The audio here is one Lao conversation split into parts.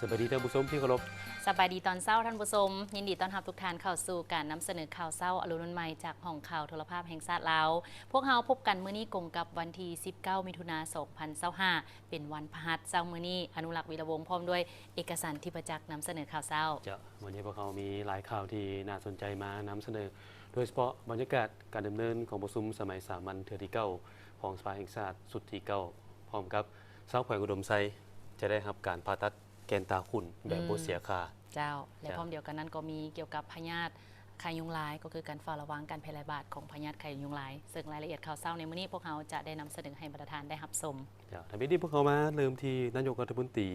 ສະບາຍດີທ່ານຜູ້ຊົມທີ່ເຄົາລົບ. ສະບາຍດີຕອນເຊົ້າທ່ານຜູ້ຊົມ, ຍິນດີຕ້ອນຮັບທຸກທ່ານເຂົ້າສູ່ການນຳສະເໜີຂ່າວເຊົ້າອະລຸນວັນໃໝ່ ຈາກຫ້ອງຂ່າວໂທລະພາບແຫ່ງຊາດລາວ. ພວກເຮົາພົບກັນມື້ນີ້ກົງກັບວັນທີສິບເກົ້າ ມິຖຸນາ ສອງພັນຊາວຫ້າ ເປັນວັນພະຫັດ. ເຊົ້າມື້ນີ້ ອະນຸລັກ ວິລະວົງ ພ້ອມດ້ວຍເອກະສັນ ທິບປະຈັກ ນຳສະເໜີຂ່າວເຊົ້າ. ເຈົ້າ, ມື້ນີ້ພວກເຮົາມີຫຼາຍຂ່າວທີ່ໜ້າສົນໃຈມານຳສະເໜີ, ໂດຍສະເພາະບັນຍາກາດການດຳເນີນກອງປະຊຸມສະໄໝສາມັນເທື່ອທີເກົ້າ ຂອງສະພາແຫ່ງຊາດຊຸດທີເກົ້າ ພ້ອມກັບຊາວແຂວງອຸດົມໄຊຈະໄດ້ຮັບການຜ່າຕັດແກນຕາຂຸ້ນແບບບໍ່ເສຍຄ່າ. ເຈົ້າ ແລະ ເຈົ້າ ພ້ອມດຽວກັນນັ້ນກໍມີກ່ຽວກັບພະຍາດໄຂ້ຍຸງລາຍ, ກໍຄືການເຝົ້າລະວັງການແຜ່ລະບາດຂອງພະຍາດໄຂ້ຍຸງລາຍ, ເຊິ່ງລາຍລະອຽດຂ່າວເຊົ້າໃນມື້ນີ້ພວກເຮົາຈະໄດ້ນຳສະເໜີໃຫ້ບັນດາທ່ານໄດ້ຮັບຊົມ. ເຈົ້າ, ທຳອິດນີ້ພວກເຮົາມາເລີ່ມທີ່ນາຍົກລັດຖະມົນຕີ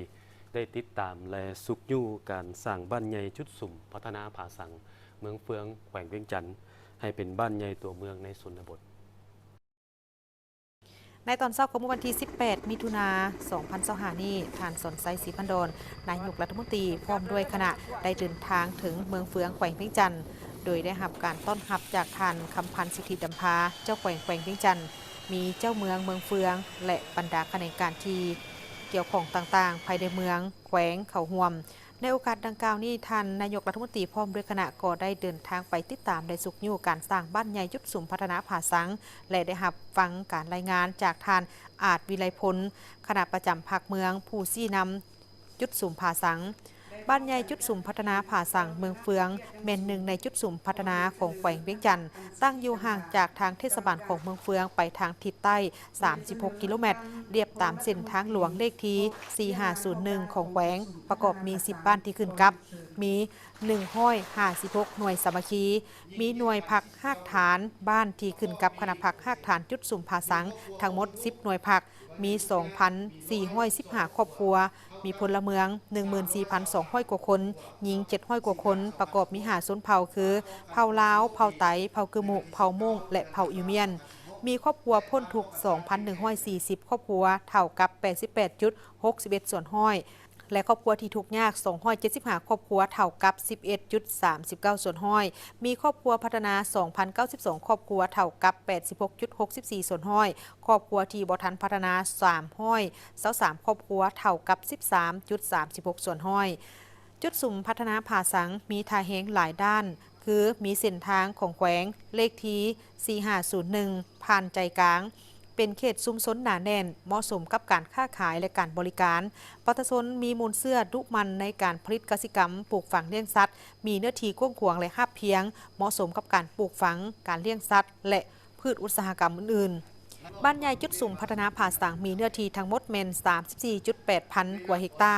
ໄດ້ຕິດຕາມ ແລະ ຊຸກຍູ້ການສ້າງບ້ານໃຫຍ່ຈຸດສຸມພັດທະນາຜາສັງ ເມືອງເຟືອງ ແຂວງວຽງຈັນ ໃຫ້ເປັນບ້ານໃຫຍ່ຕົວເມືອງໃນຊົນນະບົດ. ໃນຕອນເຊົ້າຂອງມື້ວັນທີສິບແປດ ມິຖຸນາ ສອງພັນຊາວຫ້ານີ້, ທ່ານ ສອນໄຊ ສີພັນດອນ ນາຍົກລັດຖະມົນຕີ ພ້ອມດ້ວຍຄະນະ ໄດ້ເດີນທາງເຖິງເມືອງເຟືອງ ແຂວງວຽງຈັນ ໂດຍໄດ້ຮັບການຕ້ອນຮັບຈາກທ່ານ ຄຳພັນ ສິດທິດຳພາ ເຈົ້າແຂວງແຂວງວຽງຈັນ, ມີເຈົ້າເມືອງເມືອງເຟືອງ ແລະ ບັນດາຂະແໜງການທີ່ກ່ຽວຂ້ອງຕ່າງໆ ພາຍໃນເມືອງ ແຂວງ ເຂົ້າຮ່ວມ. ໃນໂອກາດດັ່ງກ່າວນີ້, ທ່ານນາຍົກລັດຖະມົນຕີ ພ້ອມດ້ວຍຄະນະ ກໍໄດ້ເດີນທາງໄປຕິດຕາມ ແລະ ຊຸກຍູ້ການສ້າງບ້ານໃຫຍ່ຈຸດສຸມພັດທະນາຜາສັງ ແລະ ໄດ້ຮັບຟັງການລາຍງານຈາກທ່ານ ອາດ ວິໄລພົນ ຄະນະປະຈຳພັກເມືອງ ຜູ້ຊີ້ນຳຈຸດສຸມຜາສັງ. ບ້ານໃຫຍ່ຈຸດສຸມພັດທະນາຜາສັງເມືອງເຟືອງ ແມ່ນໜຶ່ງໃນຈຸດສຸມພັດທະນາຂອງແຂວງວຽງຈັນ, ຕັ້ງຢູ່ຫ່າງຈາກທາງເທດສະບານຂອງເມືອງເຟືອງໄປທາງທິດໃຕ້ ສາມສິບຫົກ ກິໂລແມັດ, ລຽບຕາມເສັ້ນທາງຫຼວງເລກທີ ສີ່ຫ້າສູນໜຶ່ງ ຂອງແຂວງ, ປະກອບມີ ສິບ ບ້ານທີ່ຂຶ້ນກັບ, ມີ ໜຶ່ງຮ້ອຍຫ້າສິບຫົກ ໜ່ວຍສາມັກຄີ, ມີໜ່ວຍພັກຮາກຖານບ້ານທີ່ຂຶ້ນກັບຄະນະພັກຮາກຖານຈຸດສຸມຜາສັງ ທັງໝົດ ສິບ ໜ່ວຍພັກ, ມີ ສອງພັນສີ່ຮ້ອຍສິບຫ້າ ຄອບຄົວ, ມີພົນລະເມືອງ ໜຶ່ງໝື່ນສີ່ພັນສອງຮ້ອຍ ກວ່າຄົນ, ຍິງ ເຈັດຮ້ອຍ ກວ່າຄົນ, ປະກອບມີ ຫ້າ ຊົນເຜົ່າ ຄື ເຜົ່າລາວ, ເຜົ່າໄຕ, ເຜົ່າກຶມມຸ, ເຜົ່າມົ້ງ ແລະ ເຜົ່າອິວມຽນ. ມີຄອບຄົວພົ້ນທຸກ ສອງພັນໜຶ່ງຮ້ອຍສີ່ສິບ ຄອບຄົວ, ເທົ່າກັບ ແປດສິບແປດຈຸດຫົກສິບເອັດ ສ່ວນຮ້ອຍ ແລະ ຄອບຄົວທີ່ທຸກຍາກ ສອງຮ້ອຍເຈັດສິບຫ້າ ຄອບຄົວ, ເທົ່າກັບ ສິບເອັດຈຸດສາມສິບເກົ້າ ສ່ວນຮ້ອຍ. ມີຄອບຄົວພັດທະນາ ສອງພັນເກົ້າສິບສອງ ຄອບຄົວ, ເທົ່າກັບ ແປດສິບຫົກຈຸດຫົກສິບສີ່ ສ່ວນຮ້ອຍ. ຄອບຄົວທີ່ບໍ່ທັນພັດທະນາ ສາມຮ້ອຍຊາວສາມ ຄອບຄົວ, ເທົ່າກັບ ສິບສາມຈຸດສາມສິບຫົກ ສ່ວນຮ້ອຍ. ຈຸດສຸມພັດທະນາຜາສັງມີທ່າແຮງຫຼາຍດ້ານ ຄືມີເສັ້ນທາງຂອງແຂວງ ເລກທີ ສີ່ຫ້າສູນໜຶ່ງ ຜ່ານໃຈກາງ, ເປັນເຂດຊຸມຊົນໜາແໜ້ນ, ເໝາະສົມກັບການຄ້າຂາຍ ແລະ ການບໍລິການ. ປະຊາຊົນມີມູນເຊື້ອດຸໝັ່ນໃນການຜະລິດກະສິກຳ, ປູກຝັງລ້ຽງສັດ, ມີເນື້ອທີ່ກວ້າງຂວາງ ແລະ ຮາບພຽງ, ເໝາະສົມກັບການປູກຝັງ, ການລ້ຽງສັດ ແລະ ພືດອຸດສາຫະກຳອື່ນໆ. ບ້ານໃຫຍ່ຈຸດສຸມພັດທະນາຜາສັງມີເນື້ອທີ່ທັງໝົດແມ່ນ ສາມສິບສີ່ຈຸດແປດພັນ ກວ່າເຮັກຕາ,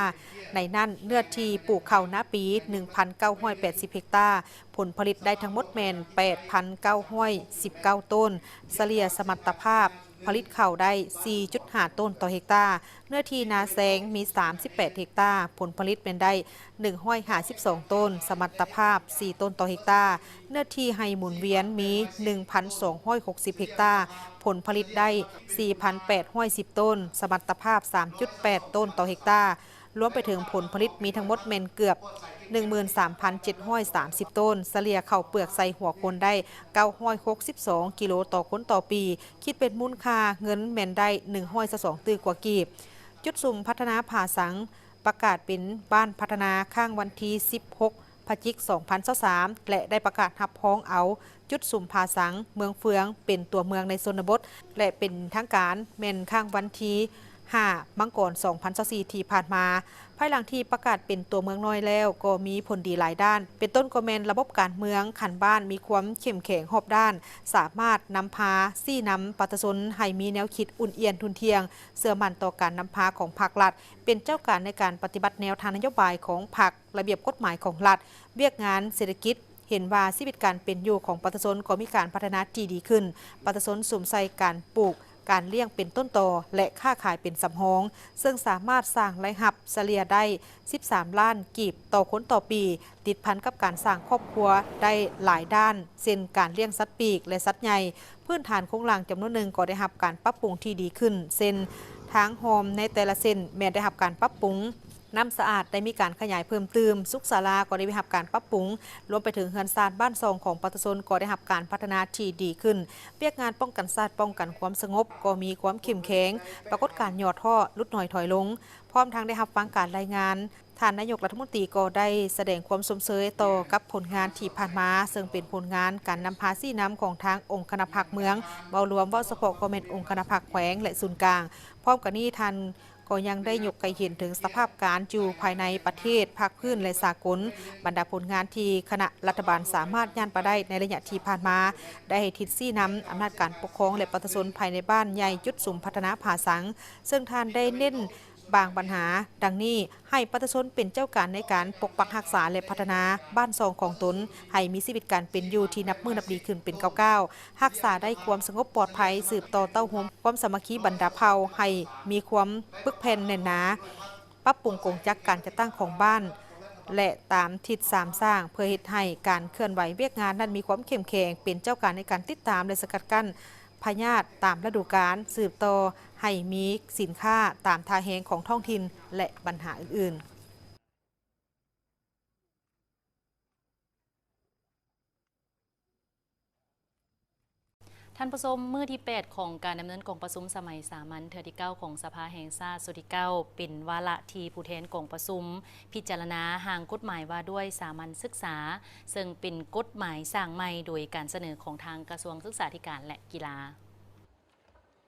ໃນນັ້ນເນື້ອທີ່ປູກເຂົ້ານາປີ ໜຶ່ງພັນເກົ້າຮ້ອຍແປດສິບ ເຮັກຕາ, ຜົນຜະລິດໄດ້ທັງໝົດແມ່ນ ແປດພັນເກົ້າຮ້ອຍສິບເກົ້າ ໂຕນ, ສະເລ່ຍສະມັດຕະພາບຜະລິດເຂົ້າໄດ້ ສີ່ຈຸດຫ້າ ໂຕນຕໍ່ເຮັກຕາ. ເນື້ອທີ່ນາແຊງມີ ສາມສິບແປດ ເຮັກຕາ, ຜົນຜະລິດແມ່ນໄດ້ ໜຶ່ງຮ້ອຍຫ້າສິບສອງ ໂຕນ, ສະມັດຕະພາບ ສີ່ ໂຕນຕໍ່ເຮັກຕາ. ເນື້ອທີ່ໄຮ່ໝູນວຽນມີ ໜຶ່ງພັນສອງຮ້ອຍຫົກສິບ ເຮັກຕາ, ຜົນຜະລິດໄດ້ ສີ່ພັນແປດຮ້ອຍສິບ ໂຕນ, ສະມັດຕະພາບ ສາມຈຸດແປດ ໂຕນຕໍ່ເຮັກຕາ. ລວມໄປເຖິງຜົນຜະລິດມີທັງໝົດແມ່ນເກືອບ ໜຶ່ງໝື່ນສາມພັນເຈັດຮ້ອຍສາມສິບ ໂຕນ, ສະເລ່ຍເຂົ້າເປືອກໃສ່ຫົວຄົນໄດ້ ເກົ້າຮ້ອຍຫົກສິບສອງ ກິໂລຕໍ່ຄົນຕໍ່ປີ, ຄິດເປັນມູນຄ່າເງິນແມ່ນໄດ້ ໜຶ່ງຮ້ອຍຊາວສອງ ຕື້ກວ່າກີບ. ຈຸດສຸມພັດທະນາຜາສັງ ປະກາດເປັນບ້ານພັດທະນາຄັ້ງວັນທີສິບຫົກ ພະຈິກ ສອງພັນຊາວສາມ ແລະ ໄດ້ປະກາດຮັບຮອງເອົາຈຸດສຸມຜາສັງເມືອງເຟືອງເປັນຕົວເມືອງໃນຊົນນະບົດ ແລະ ເປັນທາງການແມ່ນຄັ້ງວັນທີຫ້າ ມັງກອນ ສອງພັນຊາວສີ່ ທີ່ຜ່ານມາ. ພາຍຫຼັງທີ່ປະກາດເປັນຕົວເມືອງນ້ອຍແລ້ວ ກໍມີຜົນດີຫຼາຍດ້ານ, ເປັນຕົ້ນກໍແມ່ນລະບົບການເມືອງຂັ້ນບ້ານມີຄວາມເຂັ້ມແຂງຮອບດ້ານ, ສາມາດນຳພາຊີ້ນຳປະຊາຊົນໃຫ້ມີແນວຄິດອຸ່ນອຽນທຸ່ນທ່ຽງ, ເຊື່ອໝັ້ນຕໍ່ການນຳພາຂອງພັກລັດ, ເປັນເຈົ້າການໃນການປະຕິບັດແນວທາງນະໂຍບາຍຂອງພັກ, ລະບຽບກົດໝາຍຂອງລັດ, ວຽກງານເສດຖະກິດ, ເຫັນວ່າຊີວິດການເປັນຢູ່ຂອງປະຊາຊົນກໍມີການພັດທະນາທີ່ດີຂຶ້ນ, ປະຊາຊົນສຸມໃສ່ການປູກ, ການລ້ຽງເປັນຕົ້ນຕໍ ແລະ ຄ້າຂາຍເປັນສຳຮອງ, ເຊິ່ງສາມາດສ້າງລາຍຮັບສະເລ່ຍໄດ້ ສິບສາມລ້ານກີບຕໍ່ຄົນຕໍ່ປີ, ຕິດພັນກັບການສ້າງຄອບຄົວໄດ້ຫຼາຍດ້ານ, ເຊັ່ນ ການລ້ຽງສັດປີກ ແລະ ສັດໃຫຍ່. ພື້ນຖານໂຄງລ່າງຈຳນວນໜຶ່ງກໍໄດ້ຮັບການປັບປຸງທີ່ດີຂຶ້ນ, ເຊັ່ນ ທາງຮ່ອມໃນແຕ່ລະເສັ້ນແມ່ນໄດ້ຮັບການປັບປຸງ, ນ້ຳສະອາດໄດ້ມີການຂະຫຍາຍເພີ່ມຕື່ມ, ສຸກສາລາກໍໄດ້ຮັບການປັບປຸງ, ລວມໄປເຖິງເຮືອນຊານບ້ານຊ່ອງຂອງປະຊາຊົນກໍໄດ້ຮັບການພັດທະນາທີ່ດີຂຶ້ນ. ວຽກງານປ້ອງກັນຊາດ, ປ້ອງກັນຄວາມສະຫງົບກໍມີຄວາມເຂັ້ມແຂງ, ປາກົດການຫຍໍ້ທໍ້ຫຼຸດໜ້ອຍຖອຍລົງ. ພ້ອມທັງໄດ້ຮັບຟັງການລາຍງານ, ທ່ານນາຍົກລັດຖະມົນຕີກໍໄດ້ສະແດງຄວາມຊົມເຊີຍຕໍ່ກັບຜົນງານທີ່ຜ່ານມາ, ເຊິ່ງເປັນຜົນງານການນຳພາຊີ້ນຳຂອງທາງອົງຄະນະພັກເມືອງ, ເວົ້າລວມ, ເວົ້າສະເພາະກໍແມ່ນອົງຄະນະພັກແຂວງ ແລະ ສູນກາງ. ພ້ອມກັນນີ້, ທ່ານ ກໍຍັງໄດ້ຍົກໃຫ້ເຫັນເຖິງສະພາບການຢູ່ພາຍໃນປະເທດ, ພາກພື້ນ ແລະ ສາກົນ, ບັນດາຜົນງານທີ່ຄະນະລັດຖະບານສາມາດຍາດມາໄດ້ໃນໄລຍະທີ່ຜ່ານມາ, ໄດ້ໃຫ້ທິດຊີ້ນຳອຳນາດການປົກຄອງ ແລະ ປະຊາຊົນພາຍໃນບ້ານໃຫຍ່ຈຸດສຸມພັດທະນາຜາສັງ, ເຊິ່ງທ່ານໄດ້ເນັ້ນບາງບັນຫາ ດັ່ງນີ້, ໃຫ້ປະຊາຊົນເປັນເຈົ້າການໃນການປົກປັກຮັກສາ ແລະ ພັດທະນາບ້ານຊ່ອງຂອງຕົນ ໃຫ້ມີຊີວິດການເປັນຢູ່ທີ່ນັບມື້ນັບດີຂຶ້ນເປັນກ້າວໆ. ຮັກສາໄດ້ຄວາມສະຫງົບປອດໄພ, ສືບຕໍ່ເຕົ້າໂຮມຄວາມສາມັກຄີບັນດາເຜົ່າໃຫ້ມີຄວາມປຶກແຜ່ນແໜ້ນໜາ, ປັບປຸງກົງຈັກການຈັດຕັ້ງຂອງບ້ານ ແລະ ຕາມທິດສາມສ້າງ ເພື່ອເຮັດໃຫ້ການເຄື່ອນໄຫວວຽກງານນັ້ນມີຄວາມເຂັ້ມແຂງ, ເປັນເຈົ້າການໃນການຕິດຕາມ ແລະ ສະກັດກັ້ນພະຍາດຕາມລະດູການ, ສືບຕໍ່ໃຫ້ມີສິນຄ້າຕາມທ່າແຮງຂອງທ້ອງຖິ່ນ ແລະ ບັນຫາອື່ນໆ. ທ່ານຜູ້ຊົມ, ມື້ທີແປດຂອງການດຳເນີນກອງປະຊຸມສະໄໝສາມັນເທື່ອທີເກົ້າຂອງສະພາແຫ່ງຊາດຊຸດທີເກົ້າ ເປັນວາລະທີ່ຜູ້ແທນກອງປະຊຸມພິຈາລະນາຮ່າງກົດໝາຍວ່າດ້ວຍສາມັນສຶກສາ, ເຊິ່ງເປັນກົດໝາຍສ້າງໃໝ່ໂດຍການສະເໜີຂອງທາງກະຊວງສຶກສາທິການ ແລະ ກິລາ.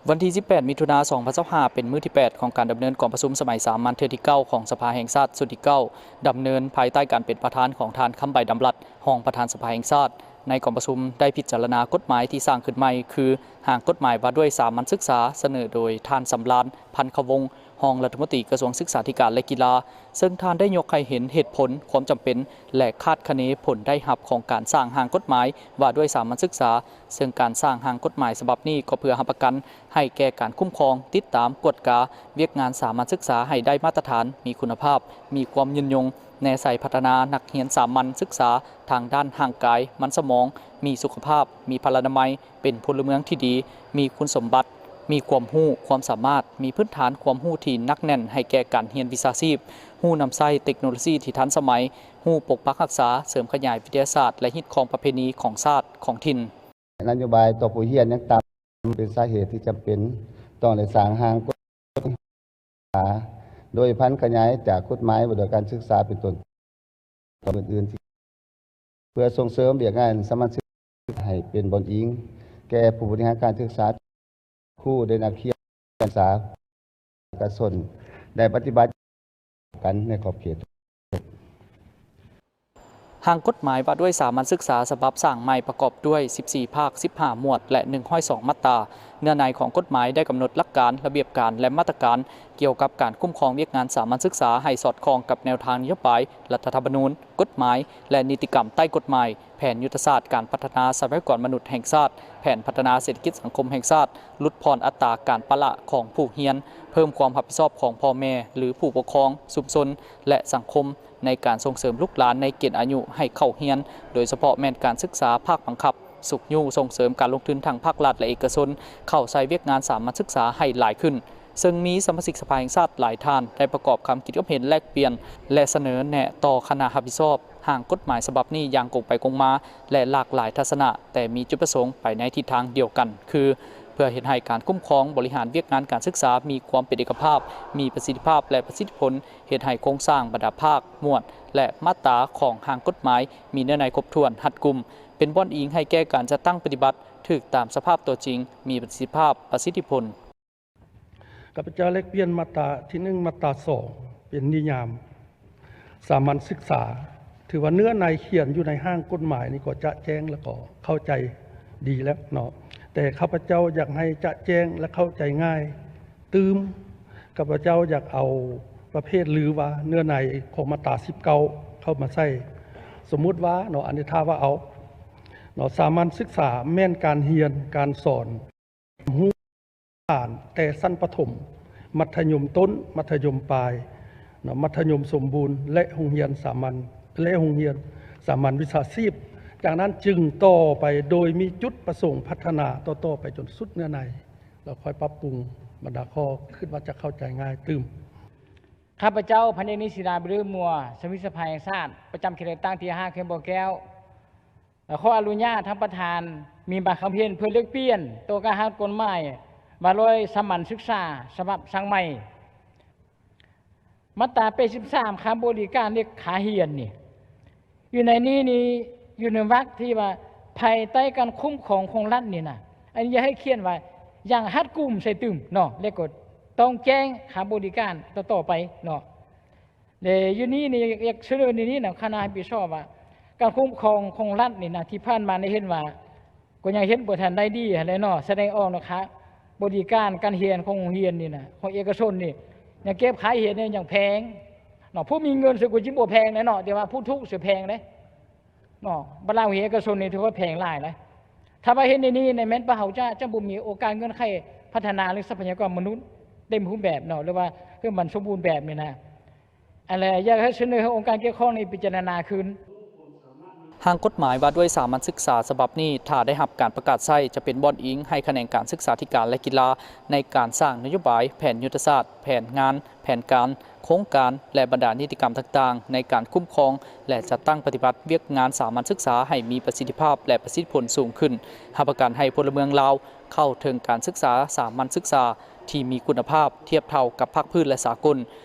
ວັນທີສິບແປດ ມິຖຸນາ ສອງພັນຊາວຫ້າ ເປັນມື້ທີແປດຂອງການດຳເນີນກອງປະຊຸມສະໄໝສາມັນເທື່ອທີເກົ້າຂອງສະພາແຫ່ງຊາດຊຸດທີເກົ້າ, ດຳເນີນພາຍໃຕ້ການເປັນປະທານຂອງທ່ານ ຄຳໃບ ດຳລັດ ຮອງປະທານສະພາແຫ່ງຊາດ. ໃນກອງປະຊຸມໄດ້ພິຈາລະນາກົດໝາຍທີ່ສ້າງຂຶ້ນໃໝ່ ຄື ຮ່າງກົດໝາຍວ່າດ້ວຍສາມັນສຶກສາ, ສະເໜີໂດຍທ່ານ ສຳລານ ພັນຄະວົງ ຮອງລັດຖະມົນຕີກະຊວງສຶກສາທິການ ແລະ ກິລາ, ເຊິ່ງທ່ານໄດ້ຍົກໃຫ້ເຫັນເຫດຜົນ, ຄວາມຈຳເປັນ ແລະ ຄາດຄະເນຜົນໄດ້ຮັບຂອງການສ້າງຮ່າງກົດໝາຍວ່າດ້ວຍສາມັນສຶກສາ, ເຊິ່ງການສ້າງຮ່າງກົດໝາຍສະບັບນີ້ກໍເພື່ອຮັບປະກັນໃຫ້ແກ່ການຄຸ້ມຄອງ, ຕິດຕາມ, ກວດກາວຽກງານສາມັນສຶກສາໃຫ້ໄດ້ມາດຕະຖານ, ມີຄຸນນະພາບ, ມີຄວາມຍືນຍົງ, ແນໃສ່ພັດທະນານັກຮຽນສາມັນສຶກສາທາງດ້ານຮ່າງກາຍ, ມັນສະໝອງ, ມີສຸຂະພາບ, ມີພະລານາໄມ, ເປັນພົນລະເມືອງທີ່ດີ, ມີຄຸນສົມບັດ, ມີຄວາມຮູ້, ຄວາມສາມາດ, ມີພື້ນຖານຄວາມຮູ້ທີ່ໜັກແໜ້ນໃຫ້ແກ່ການຮຽນວິຊາຊີບ, ຮູ້ນຳໃຊ້ເຕັກໂນໂລຊີທີ່ທັນສະໄໝ, ຮູ້ປົກປັກຮັກສາ, ເສີມຂະຫຍາຍວິທະຍາສາດ ແລະ ຮີດຄອງປະເພນີຂອງຊາດ, ຂອງຖິ່ນ. ນະໂຍບາຍຕໍ່ຜູ້ຮຽນຍັງຕາມເປັນສາເຫດທີ່ຈຳເປັນຕ້ອງໄດ້ສ້າງຮ່າງກົດ ໂດຍຜັນຂະຫຍາຍຈາກກົດໝາຍວ່າດ້ວຍການສຶກສາເປັນຕົ້ນ ຕໍ່ອື່ນໆ ເພື່ອສົ່ງເສີມວຽກງານສາມັນສຶກສາໃຫ້ເປັນບ່ອນອີງແກ່ຜູ້ບໍລິຫານການສຶກສາ, ຄູ, ເດັກນັກຮຽນ, ການສຶກສາ, ປະຊາຊົນ ໄດ້ປະຕິບັດກັນໃນຂອບເຂດ. ຮ່າງກົດໝາຍວ່າດ້ວຍສາມັນສຶກສາສະບັບສ້າງໃໝ່ປະກອບດ້ວຍສິບສີ່ພາກ, ສິບຫ້າໝວດ ແລະ ໜຶ່ງຮ້ອຍສອງມາດຕາ. ເນື້ອໃນຂອງກົດໝາຍໄດ້ກຳນົດຫຼັກການ, ລະບຽບການ ແລະ ມາດຕະການກ່ຽວກັບການຄຸ້ມຄອງວຽກງານສາມັນສຶກສາໃຫ້ສອດຄ່ອງກັບແນວທາງນະໂຍບາຍ, ລັດຖະທຳມະນູນ, ກົດໝາຍ ແລະ ນິຕິກຳໃຕ້ກົດໝາຍ, ແຜນຍຸດທະສາດການພັດທະນາຊັບພະຍາກອນມະນຸດແຫ່ງຊາດ, ແຜນພັດທະນາເສດຖະກິດສັງຄົມແຫ່ງຊາດ, ຫຼຸດຜ່ອນອັດຕາການປະລະຂອງຜູ້ຮຽນ, ເພີ່ມຄວາມຮັບຜິດຊອບຂອງພໍ່ແມ່ ຫຼື ຜູ້ປົກຄອງຊຸມຊົນ ແລະ ສັງຄົມ ໃນການສົ່ງເສີມລູກຫຼານໃນເກນອາຍຸໃຫ້ເຂົ້າຮຽນ, ໂດຍສະເພາະແມ່ນການສຶກສາພາກບັງຄັບ, ຊຸກຍູ້ສົ່ງເສີມການລົງທຶນທັງພາກລັດ ແລະ ເອກະຊົນ ເຂົ້າໃສ່ວຽກງານສາມັນສຶກສາໃຫ້ຫຼາຍຂຶ້ນ. ເຊິ່ງມີສະມາຊິກສະພາແຫ່ງຊາດຫຼາຍທ່ານໄດ້ປະກອບຄຳຄິດຄວາມເຫັນແລກປ່ຽນ ແລະ ສະເໜີແນະຕໍ່ຄະນະຮັບຜິດຊອບ ຮ່າງກົດໝາຍສະບັບນີ້ຢ່າງກົງໄປກົງມາ ແລະ ຫຼາກຫຼາຍທັດສະນະ, ແຕ່ມີຈຸດປະສົງໄປໃນທິດທາງດຽວກັນ, ຄື ເພື່ອເຮັດໃຫ້ການຄຸ້ມຄອງບໍລິຫານວຽກງານການສຶກສາມີຄວາມເປັນເອກະພາບ, ມີປະສິດທິພາບ ແລະ ປະສິດທິຜົນ, ເຮັດໃຫ້ໂຄງສ້າງບັນດາພາກ, ໝວດ ແລະ ມາດຕາຂອງຮ່າງກົດໝາຍມີເນື້ອໃນຄົບຖ້ວນ, ຮັດກຸມ, ເປັນບ່ອນອີງໃຫ້ແກ່ການຈັດຕັ້ງປະຕິບັດ, ຖືກຕາມສະພາບຕົວຈິງ, ມີປະສິດທິພາບ, ປະສິດທິຜົນ. ຂ້າພະເຈົ້າແລກປ່ຽນມາດຕາທີໜຶ່ງ ມາດຕາສອງ ເປັນນິຍາມສາມັນສຶກສາ. ຖືວ່າເນື້ອໃນຂຽນຢູ່ໃນຮ່າງກົດໝາຍນີ້ກໍຈະແຈ້ງ ແລະ ກໍເຂົ້າໃຈດີແລ້ວເນາະ, ແຕ່ຂ້າພະເຈົ້າຢາກໃຫ້ຈະແຈ້ງ ແລະ ເຂົ້າໃຈງ່າຍຕື່ມ. ຂ້າພະເຈົ້າຢາກເອົາປະເພດ ຫຼືວ່າເນື້ອໃນຂອງມາດຕາສິບເກົ້າເຂົ້າມາໃສ່. ສົມມຸດວ່າເນາະ, ອັນນີ້ຖ້າວ່າເອົາເນາະ, ສາມັນສຶກສາແມ່ນການຮຽນການສອນ ຮູ້ຖານແຕ່ຊັ້ນປະຖົມ, ມັດທະຍົມຕົ້ນ, ມັດທະຍົມປາຍເນາະ, ມັດທະຍົມສົມບູນ ແລະ ໂຮງຮຽນສາມັນ ແລະ ໂຮງຮຽນສາມັນວິຊາຊີບ. ຈາກນັ້ນຈຶ່ງຕໍ່ໄປໂດຍມີຈຸດປະສົງພັດທະນາຕໍ່ໆໄປຈົນສຸດເນື້ອໃນ, ແລ້ວຄ່ອຍປັບປຸງບັນດາຂໍ້, ຄິດວ່າຈະເຂົ້າໃຈງ່າຍຕື່ມ. ຂ້າພະເຈົ້າ ພັນເອກ ນິດສີດາ ບຸນລືມມົວ ສະມາຊິກສະພາແຫ່ງຊາດ ປະຈຳເຂດເລືອກຕັ້ງທີຫ້າ ແຂວງບໍ່ແກ້ວ ຂໍອະນຸຍາດທ່ານປະທານ ມີບາງຄຳເຫັນເພື່ອແລກປ່ຽນຕໍ່ການຮ່າງກົດໝາຍວ່າດ້ວຍສາມັນສຶກສາ ສະບັບສ້າງໃໝ່. ມາດຕາແປດສິບສາມ ຄ່າບໍລິການ ແລະ ຄ່າຮຽນນີ້ ຢູ່ໃນນີ້ນີ້ ຢູ່ໃນວັກທີ່ວ່າພາຍໃຕ້ການຄຸ້ມຄອງຂອງລັດນີ້ນະ ອັນນີ້ຢາກໃຫ້ຂຽນວ່າຢ່າງຮັດກຸມໃສ່ຕື່ມເນາະ ແລະ ກໍຕ້ອງແຈ້ງຄ່າບໍລິການຕໍ່ໆໄປເນາະ. ແລະ ຢູ່ນີ້ນີ້ຢາກສະເໜີໃນນີ້ນະ ຄະນະຮັບຜິດຊອບວ່າ ການຄຸ້ມຄອງຂອງລັດນີ້ນະ ທີ່ຜ່ານມາໄດ້ເຫັນວ່າ ກໍຍັງເຮັດບໍ່ທັນໄດ້ດີຫັ້ນແຫຼະເນາະ ສະແດງອອກນະຄະ ບໍລິການການຮຽນຂອງໂຮງຮຽນນີ້ນະ ຂອງເອກະຊົນນີ້ ຍັງເກັບຄ່າຮຽນນີ້ຍັງແພງເນາະ. ຜູ້ມີເງິນຊິກໍຊິບໍ່ແພງແຫຼະເນາະ ແຕ່ວ່າຜູ້ທຸກຊິແພງເດ້ເນາະ. ບັດລາວຮຽນເອກະຊົນນີ້ຖືວ່າແພງຫຼາຍນະ. ຖ້າວ່າເຮັດໃນນີ້ນະ ແມ່ນວ່າເຮົາຈະ ຈະບໍ່ມີໂອກາດເງື່ອນໄຂພັດທະນາເລື່ອງຊັບພະຍາກອນມະນຸດເຕັມຮູບແບບເນາະ ຫຼືວ່າຄືມັນສົມບູນແບບນີ້ນະ. ອັນແລະ ຢາກໃຫ້ສະເໜີໃຫ້ອົງການກ່ຽວຂ້ອງນີ້ພິຈາລະນາຄືນ. ຮ່າງກົດໝາຍວ່າດ້ວຍສາມັນສຶກສາສະບັບນີ້ ຖ້າໄດ້ຮັບການປະກາດໃຊ້ ຈະເປັນບ່ອນອີງໃຫ້ຂະແໜງການສຶກສາທິການ ແລະ ກິລາ ໃນການສ້າງນະໂຍບາຍ, ແຜນຍຸດທະສາດ, ແຜນງານ, ແຜນການ, ໂຄງການ ແລະ ບັນດານິຕິກຳຕ່າງໆ ໃນການຄຸ້ມຄອງ ແລະ ຈັດຕັ້ງປະຕິບັດວຽກງານສາມັນສຶກສາໃຫ້ມີປະສິດທິພາບ ແລະ ປະສິດທິຜົນສູງຂຶ້ນ, ຮັບປະກັນໃຫ້ພົນລະເມືອງລາວເຂົ້າເຖິງການສຶກສາສາມັນສຶກສາທີ່ມີຄຸນນະພາບທຽບເທົ່າກັບພາກພື້ນ ແລະ ສາກົນ.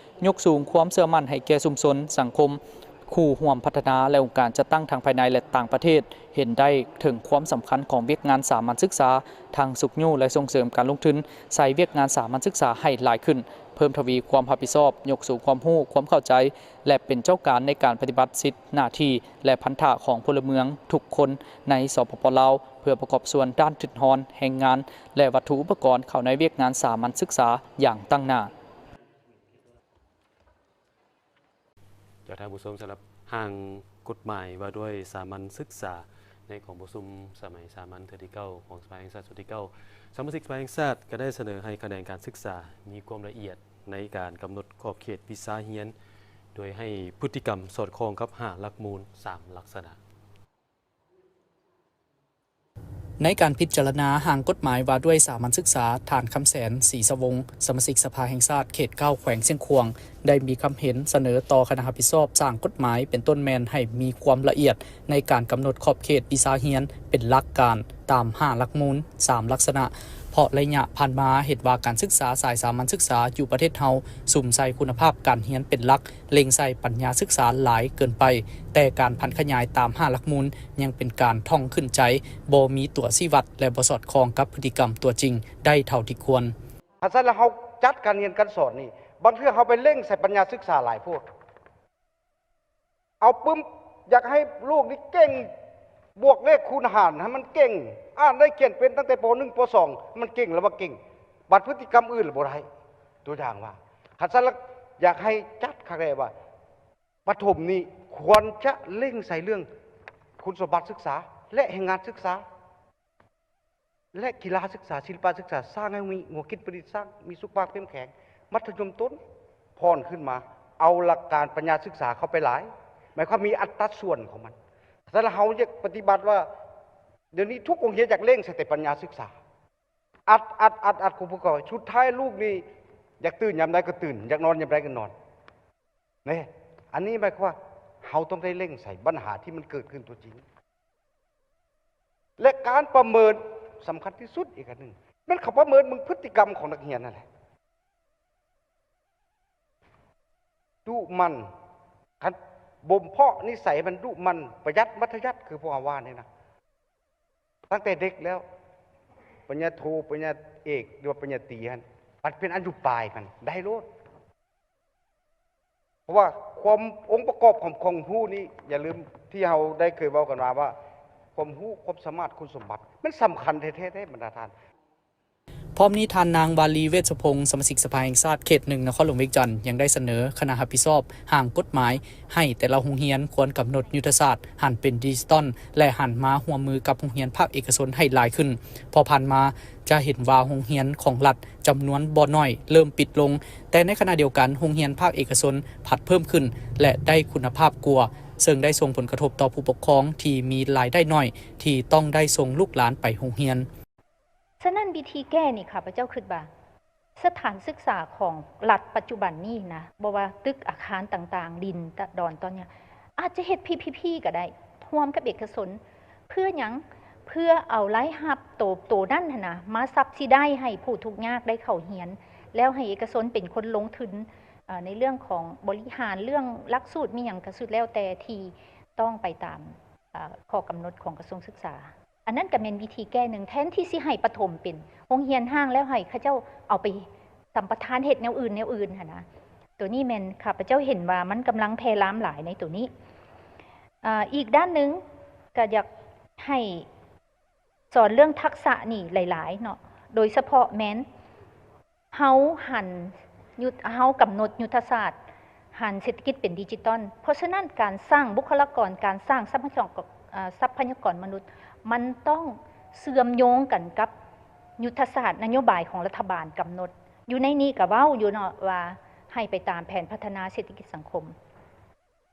ຍົກສູງຄວາມເຊື່ອໝັ້ນໃຫ້ແກ່ຊຸມຊົນ, ສັງຄົມ, ຄູ່ຮ່ວມພັດທະນາ ແລະ ອົງການຈັດຕັ້ງທັງພາຍໃນ ແລະ ຕ່າງປະເທດ ເຫັນໄດ້ເຖິງຄວາມສຳຄັນຂອງວຽກງານສາມັນສຶກສາ, ທັງຊຸກຍູ້ ແລະ ສົ່ງເສີມການລົງທຶນໃສ່ວຽກງານສາມັນສຶກສາໃຫ້ຫຼາຍຂຶ້ນ, ເພີ່ມທະວີຄວາມຮັບຜິດຊອບ, ຍົກສູງຄວາມຮູ້, ຄວາມເຂົ້າໃຈ ແລະ ເປັນເຈົ້າການໃນການປະຕິບັດສິດ, ໜ້າທີ່ ແລະ ພັນທະຂອງພົນລະເມືອງທຸກຄົນໃນ ສປປ ລາວ ເພື່ອປະກອບສ່ວນດ້ານທຶນຮອນ, ແຮງງານ ແລະ ວັດຖຸອຸປະກອນເຂົ້າໃນວຽກງານສາມັນສຶກສາຢ່າງຕັ້ງໜ້າ. ຈາກທ່ານຜູ້ຊົມ ສຳລັບຮ່າງກົດໝາຍວ່າດ້ວຍສາມັນສຶກສາ ໃນກອງປະຊຸມສະໄໝສາມັນເທື່ອທີເກົ້າ ຂອງສະພາແຫ່ງຊາດຊຸດທີເກົ້າ ສະມາຊິກສະພາແຫ່ງຊາດກໍໄດ້ສະເໜີໃຫ້ຂະແໜງການສຶກສາມີຄວາມລະອຽດໃນການກຳນົດຂອບເຂດວິຊາຮຽນ ໂດຍໃຫ້ພຶດຕິກຳສອດຄ່ອງກັບຫ້າຫຼັກມູນສາມລັກສະນະ. ໃນການພິຈາລະນາຮ່າງກົດໝາຍວ່າດ້ວຍສາມັນສຶກສາ, ທ່ານ ຄຳແສນ ສີສະວົງ ສະມາຊິກສະພາແຫ່ງຊາດເຂດເກົ້າ ແຂວງຊຽງຂວາງ ໄດ້ມີຄຳເຫັນສະເໜີຕໍ່ຄະນະຮັບຜິດຊອບສ້າງກົດໝາຍ ເປັນຕົ້ນແມ່ນໃຫ້ມີຄວາມລະອຽດໃນການກຳນົດຂອບເຂດວິຊາຮຽນເປັນຫຼັກການຕາມຫ້າຫຼັກມູນ ສາມລັກສະນະ, ເພາະໄລຍະຜ່ານມາເຫັນວ່າການສຶກສາສາຍສາມັນສຶກສາຢູ່ປະເທດເຮົາສຸມໃສ່ຄຸນນະພາບການຮຽນເປັນຫຼັກ, ເລັ່ງໃສ່ປັນຍາສຶກສາຫຼາຍເກີນໄປ, ແຕ່ການຜັນຂະຫຍາຍຕາມຫ້າຫຼັກມູນຍັງເປັນການທ່ອງຂຶ້ນໃຈ, ບໍ່ມີຕົວຊີ້ວັດ ແລະ ບໍ່ສອດຄ່ອງກັບພຶດຕິກຳຕົວຈິງໄດ້ເທົ່າທີ່ຄວນ. ຄັນຊັ້ນແລ້ວເຮົາຈັດການຮຽນການສອນນີ້ ບາງເທື່ອເຮົາໄປເລັ່ງໃສ່ປັນຍາສຶກສາຫຼາຍໂພດ. ເອົາປຶ້ມ ຢາກໃຫ້ລູກນີ້ເກັ່ງ ບວກເລກຄູນຫານໃຫ້ມັນເກັ່ງ, ອ່ານໄດ້ຂຽນເປັນຕັ້ງແຕ່ ປໍໜຶ່ງ ປໍສອງ ມັນເກັ່ງແລ້ວວ່າເກັ່ງ, ບັດພຶດຕິກຳອື່ນລະບໍ່ໄດ້. ຕົວຢ່າງວ່າ ຄັນຊັ້ນລະ ຢາກໃຫ້ຈັດຄັກແດ່ວ່າ ປະຖົມນີ້ຄວນຈະເລັ່ງໃສ່ເລື່ອງຄຸນສົມບັດສຶກສາ ແລະ ແຮງງານສຶກສາ ແລະ ກິລາສຶກສາ, ສິລະປະສຶກສາ, ສ້າງໃຫ້ມີຫົວຄິດປະດິດສ້າງ, ມີສຸຂະພາບເຂັ້ມແຂງ. ມັດທະຍົມຕົ້ນຜ່ອນຂຶ້ນມາ ເອົາຫຼັກການປັນຍາສຶກສາເຂົ້າໄປຫຼາຍ, ໝາຍຄວາມມີອັດຕາສ່ວນຂອງມັນ. ແຕ່ລະເຮົາຢາກປະຕິບັດວ່າ ດຽວນີ້ທຸກໂຮງຮຽນຢາກເລັ່ງໃສ່ແຕ່ປັນຍາສຶກສາ, ອັດ ອັດ ອັດ ອັດ ຄູຜູ້ກອງ, ສຸດທ້າຍລູກນີ້ຢາກຕື່ນຍາມໃດກໍຕື່ນ, ຢາກນອນຍາມໃດກໍນອນ. ແນ່ ອັນນີ້ໝາຍຄວາມວ່າເຮົາຕ້ອງໄດ້ເລັ່ງໃສ່ບັນຫາທີ່ມັນເກີດຂຶ້ນຕົວຈິງ. ແລະ ການປະເມີນສຳຄັນທີ່ສຸດອີກອັນໜຶ່ງ ແມ່ນເຂົາປະເມີນເບິ່ງພຶດຕິກຳຂອງນັກຮຽນນັ້ນແຫຼະ. ດຸໝັ່ນ, ຄັນບົ່ມເພາະນິໄສມັນດຸໝັ່ນ, ປະຢັດ, ມັດທະຍັດ ຄືພວກເຮົາວ່ານີ້ນະ, ຕັ້ງແຕ່ເດັກແລ້ວ, ປະລິນຍາໂທ, ປະລິນຍາເອກ ຫຼືວ່າປະລິນຍາຕີຫັ້ນ, ບັດເປັນອາຍຸປາຍມັນໄດ້ໂລດ. ເພາະວ່າຄວາມ ອົງປະກອບຂອງ ຂອງຮູ້ນີ້ ຢ່າລືມທີ່ເຮົາໄດ້ເຄີຍເວົ້າກັນມາວ່າ ຄວາມຮູ້, ຄວາມສາມາດ, ຄຸນສົມບັດ ມັນສຳຄັນແທ້ໆ ເດ້ບັນດາທ່ານ. ພ້ອມນີ້ ທ່ານນາງ ວາລີ ເວດສະພົງ ສະມາຊິກສະພາແຫ່ງຊາດເຂດໜຶ່ງ ນະຄອນຫຼວງວຽງຈັນ ຍັງໄດ້ສະເໜີຄະນະຮັບຜິດຊອບຮ່າງກົດໝາຍ ໃຫ້ແຕ່ລະໂຮງຮຽນຄວນກຳນົດຍຸດທະສາດຫັນເປັນດິຈິຕອນ ແລະ ຫັນມາຮ່ວມມືກັບໂຮງຮຽນພາກເອກະຊົນໃຫ້ຫຼາຍຂຶ້ນ, ເພາະຜ່ານມາຈະເຫັນວ່າໂຮງຮຽນຂອງລັດ ຈຳນວນບໍ່ໜ້ອຍເລີ່ມປິດລົງ, ແຕ່ໃນຂະນະດຽວກັນ ໂຮງຮຽນພາກເອກະຊົນພັດເພີ່ມຂຶ້ນ ແລະ ໄດ້ຄຸນນະພາບກວ່າ, ເຊິ່ງໄດ້ສົ່ງຜົນກະທົບຕໍ່ຜູ້ປົກຄອງທີ່ມີລາຍໄດ້ໜ້ອຍ ທີ່ຕ້ອງໄດ້ສົ່ງລູກຫຼານໄປໂຮງຮຽນ. ສະນັ້ນ ວິທີແກ້ນີ້ ຂ້າພະເຈົ້າຄິດວ່າ ສ ສະຖານສຶກສາຂອງລັດປັດຈຸບັນນີ້ນະ ບໍ່ວ່າຕຶກອາຄານຕ່າງໆ ດິນດອນຕອນຫຍັງ ອາດຈະເຮັດ PPP ກໍໄດ້ ຮ່ວມກັບເອກະຊົນ. ເພື່ອຫຍັງ? ເພື່ອເອົາລາຍຮັບໂຕ ໂຕນັ້ນຫັ້ນນະ ມາ subsidize ໃຫ້ຜູ້ທຸກຍາກໄດ້ເຂົ້າຮຽນ ແລ້ວໃຫ້ເອກະຊົນເປັນຄົນລົງທຶນ ເອີ ໃນເລື່ອງຂອງບໍລິຫານ ເລື່ອງຫຼັກສູດ ມີຫຍັງກໍສຸດແລ້ວແຕ່ທີ່ຕ້ອງໄປຕາມ ເອີ ຂໍ້ກຳນົດຂອງກະຊວງສຶກສາ. ອັນນັ້ນກໍແມ່ນວິທີແກ້ໜຶ່ງ ແທນທີ່ຊິໃຫ້ປະຖົມເປັນໂຮງຮຽນຮ້າງ ແລ້ວໃຫ້ເຂົາເຈົ້າເອົາໄປສຳປະທານເຮັດແນວອື່ນ ແນວອື່ນຫັ້ນນະ. ໂຕນີ້ແມ່ນຂ້າພະເຈົ້າເຫັນວ່າມັນກຳລັງແຜ່ລາມຫຼາຍໃນໂຕນີ້. ອາ ອີກດ້ານໜຶ່ງກໍຢາກໃຫ້ສອນເລື່ອງທັກສະນີ້ຫຼາຍໆເນາະ ໂດຍສະເພາະແມ່ນ ເຮົາຫັນຍຸດ ເຮົາກຳນົດຍຸດທະສາດຫັນເສດຖະກິດເປັນດິຈິຕອນ. ເພາະສະນັ້ນ ການສ້າງບຸກຄະລາກອນ, ການສ້າງຊັບພະຍາກອນ ເອີ ຊັບພະຍາກອນມະນຸດ ມັນຕ້ອງເຊື່ອມໂຍງກັນກັບຍຸດທະສາດນະໂຍບາຍຂອງລັດຖະບານກຳນົດ. ຢູ່ໃນນີ້ກໍເວົ້າຢູ່ເນາະວ່າ ໃຫ້ໄປຕາມແຜນພັດທະນາເສດຖະກິດສັງຄົມ.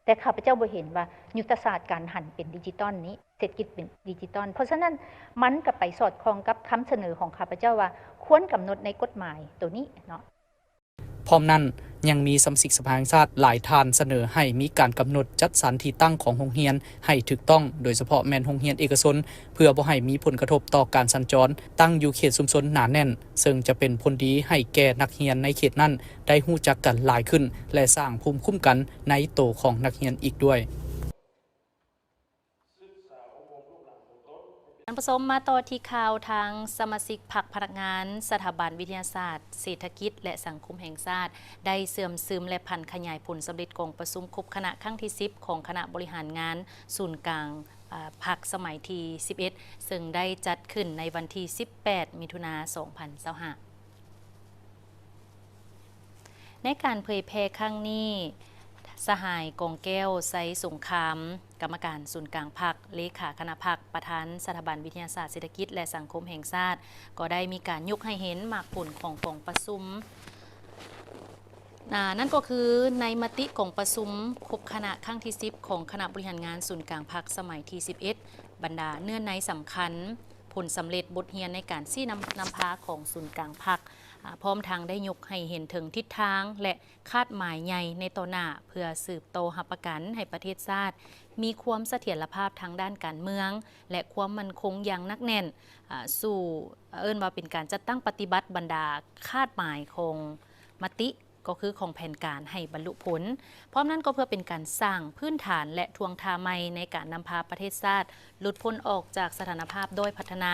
ແຕ່ຂ້າພະເຈົ້າບໍ່ເຫັນວ່າຍຸດທະສາດການຫັນເປັນດິຈິຕອນນີ້ ເສດຖະກິດເປັນດິຈິຕອນ. ເພາະສະນັ້ນ ມັນກໍໄປສອດຄ່ອງກັບຄຳສະເໜີຂອງຂ້າພະເຈົ້າວ່າ ຄວນກຳນົດໃນກົດໝາຍໂຕນີ້ເນາະ. ພ້ອມນັ້ນ ຍັງມີສະມາຊິກສະພາແຫ່ງຊາດຫຼາຍທ່ານສະເໜີໃຫ້ມີການກຳນົດຈັດສັນທີ່ຕັ້ງຂອງໂຮງຮຽນໃຫ້ຖືກຕ້ອງ, ໂດຍສະເພາະແມ່ນໂຮງຮຽນເອກະຊົນ, ເພື່ອບໍ່ໃຫ້ມີຜົນກະທົບຕໍ່ການສັນຈອນ, ຕັ້ງຢູ່ເຂດຊຸມຊົນໜາແໜ້ນ, ເຊິ່ງຈະເປັນຜົນດີໃຫ້ແກ່ນັກຮຽນໃນເຂດນັ້ນ ໄດ້ຮູ້ຈັກກັນຫຼາຍຂຶ້ນ ແລະ ສ້າງພູມຄຸ້ມກັນໃນໂຕຂອງນັກຮຽນອີກດ້ວຍ. ທ່ານຜູ້ຊົມ ມາຕໍ່ທີ່ຂ່າວທາງສະມາຊິກພັກພະນັກງານ ສະຖາບັນວິທະຍາສາດເສດຖະກິດ ແລະ ສັງຄົມແຫ່ງຊາດ ໄດ້ເຊື່ອມຊຶມ ແລະ ຜັນຂະຫຍາຍຜົນສຳເລັດກອງປະຊຸມຄົບຄະນະຄັ້ງທີສິບ ຂອງຄະນະບໍລິຫານງານສູນກາງ ອາ ພັກສະໄໝທີສິບເອັດ ເຊິ່ງໄດ້ຈັດຂຶ້ນໃນວັນທີສິບແປດ ມິຖຸນາ ສອງພັນຊາວຫ້າ. ໃນການເຜີຍແຜ່ຄັ້ງນີ້, ສະຫາຍ ກອງແກ້ວ ໄຊສົງຄາມ ກຳມະການສູນກາງພັກ, ເລຂາຄະນະພັກ, ປະທານສະຖາບັນວິທະຍາສາດເສດຖະກິດ ແລະ ສັງຄົມແຫ່ງຊາດ ກໍໄດ້ມີການຍົກໃຫ້ເຫັນໝາກຜົນຂອງກອງປະຊຸມ, ນັ້ນກໍຄືໃນມະຕິກອງປະຊຸມຄົບຄະນະຄັ້ງທີສິບ ຂອງຄະນະບໍລິຫານງານສູນກາງພັກສະໄໝທີສິບເອັດ, ບັນດາເນື້ອໃນສຳຄັນ, ຜົນສຳເລັດ, ບົດຮຽນໃນການຊີ້ນຳ ນຳພາຂອງສູນກາງພັກ, ອາ ພ້ອມທັງໄດ້ຍົກໃຫ້ເຫັນເຖິງທິດທາງ ແລະ ຄາດໝາຍໃຫຍ່ໃນຕໍ່ໜ້າ ເພື່ອສືບຕໍ່ຮັບປະກັນໃຫ້ປະເທດຊາດມີຄວາມສະຖຽນລະພາບທາງດ້ານການເມືອງ ແລະ ຄວາມໝັ້ນຄົງຢ່າງໜັກແໜ້ນ, ອາ ສູ່ ເອີ້ນວ່າເປັນການຈັດຕັ້ງປະຕິບັດບັນດາຄາດໝາຍຂອງມະຕິ ກໍຄືຂອງແຜນການໃຫ້ບັນລຸຜົນ. ພ້ອມນັ້ນກໍເພື່ອເປັນການສ້າງພື້ນຖານ ແລະ ທ່ວງທ່າໃໝ່ໃນການນຳພາປະເທດຊາດຫຼຸດພົ້ນອອກຈາກສະຖານະພາບດ້ອຍພັດທະນາ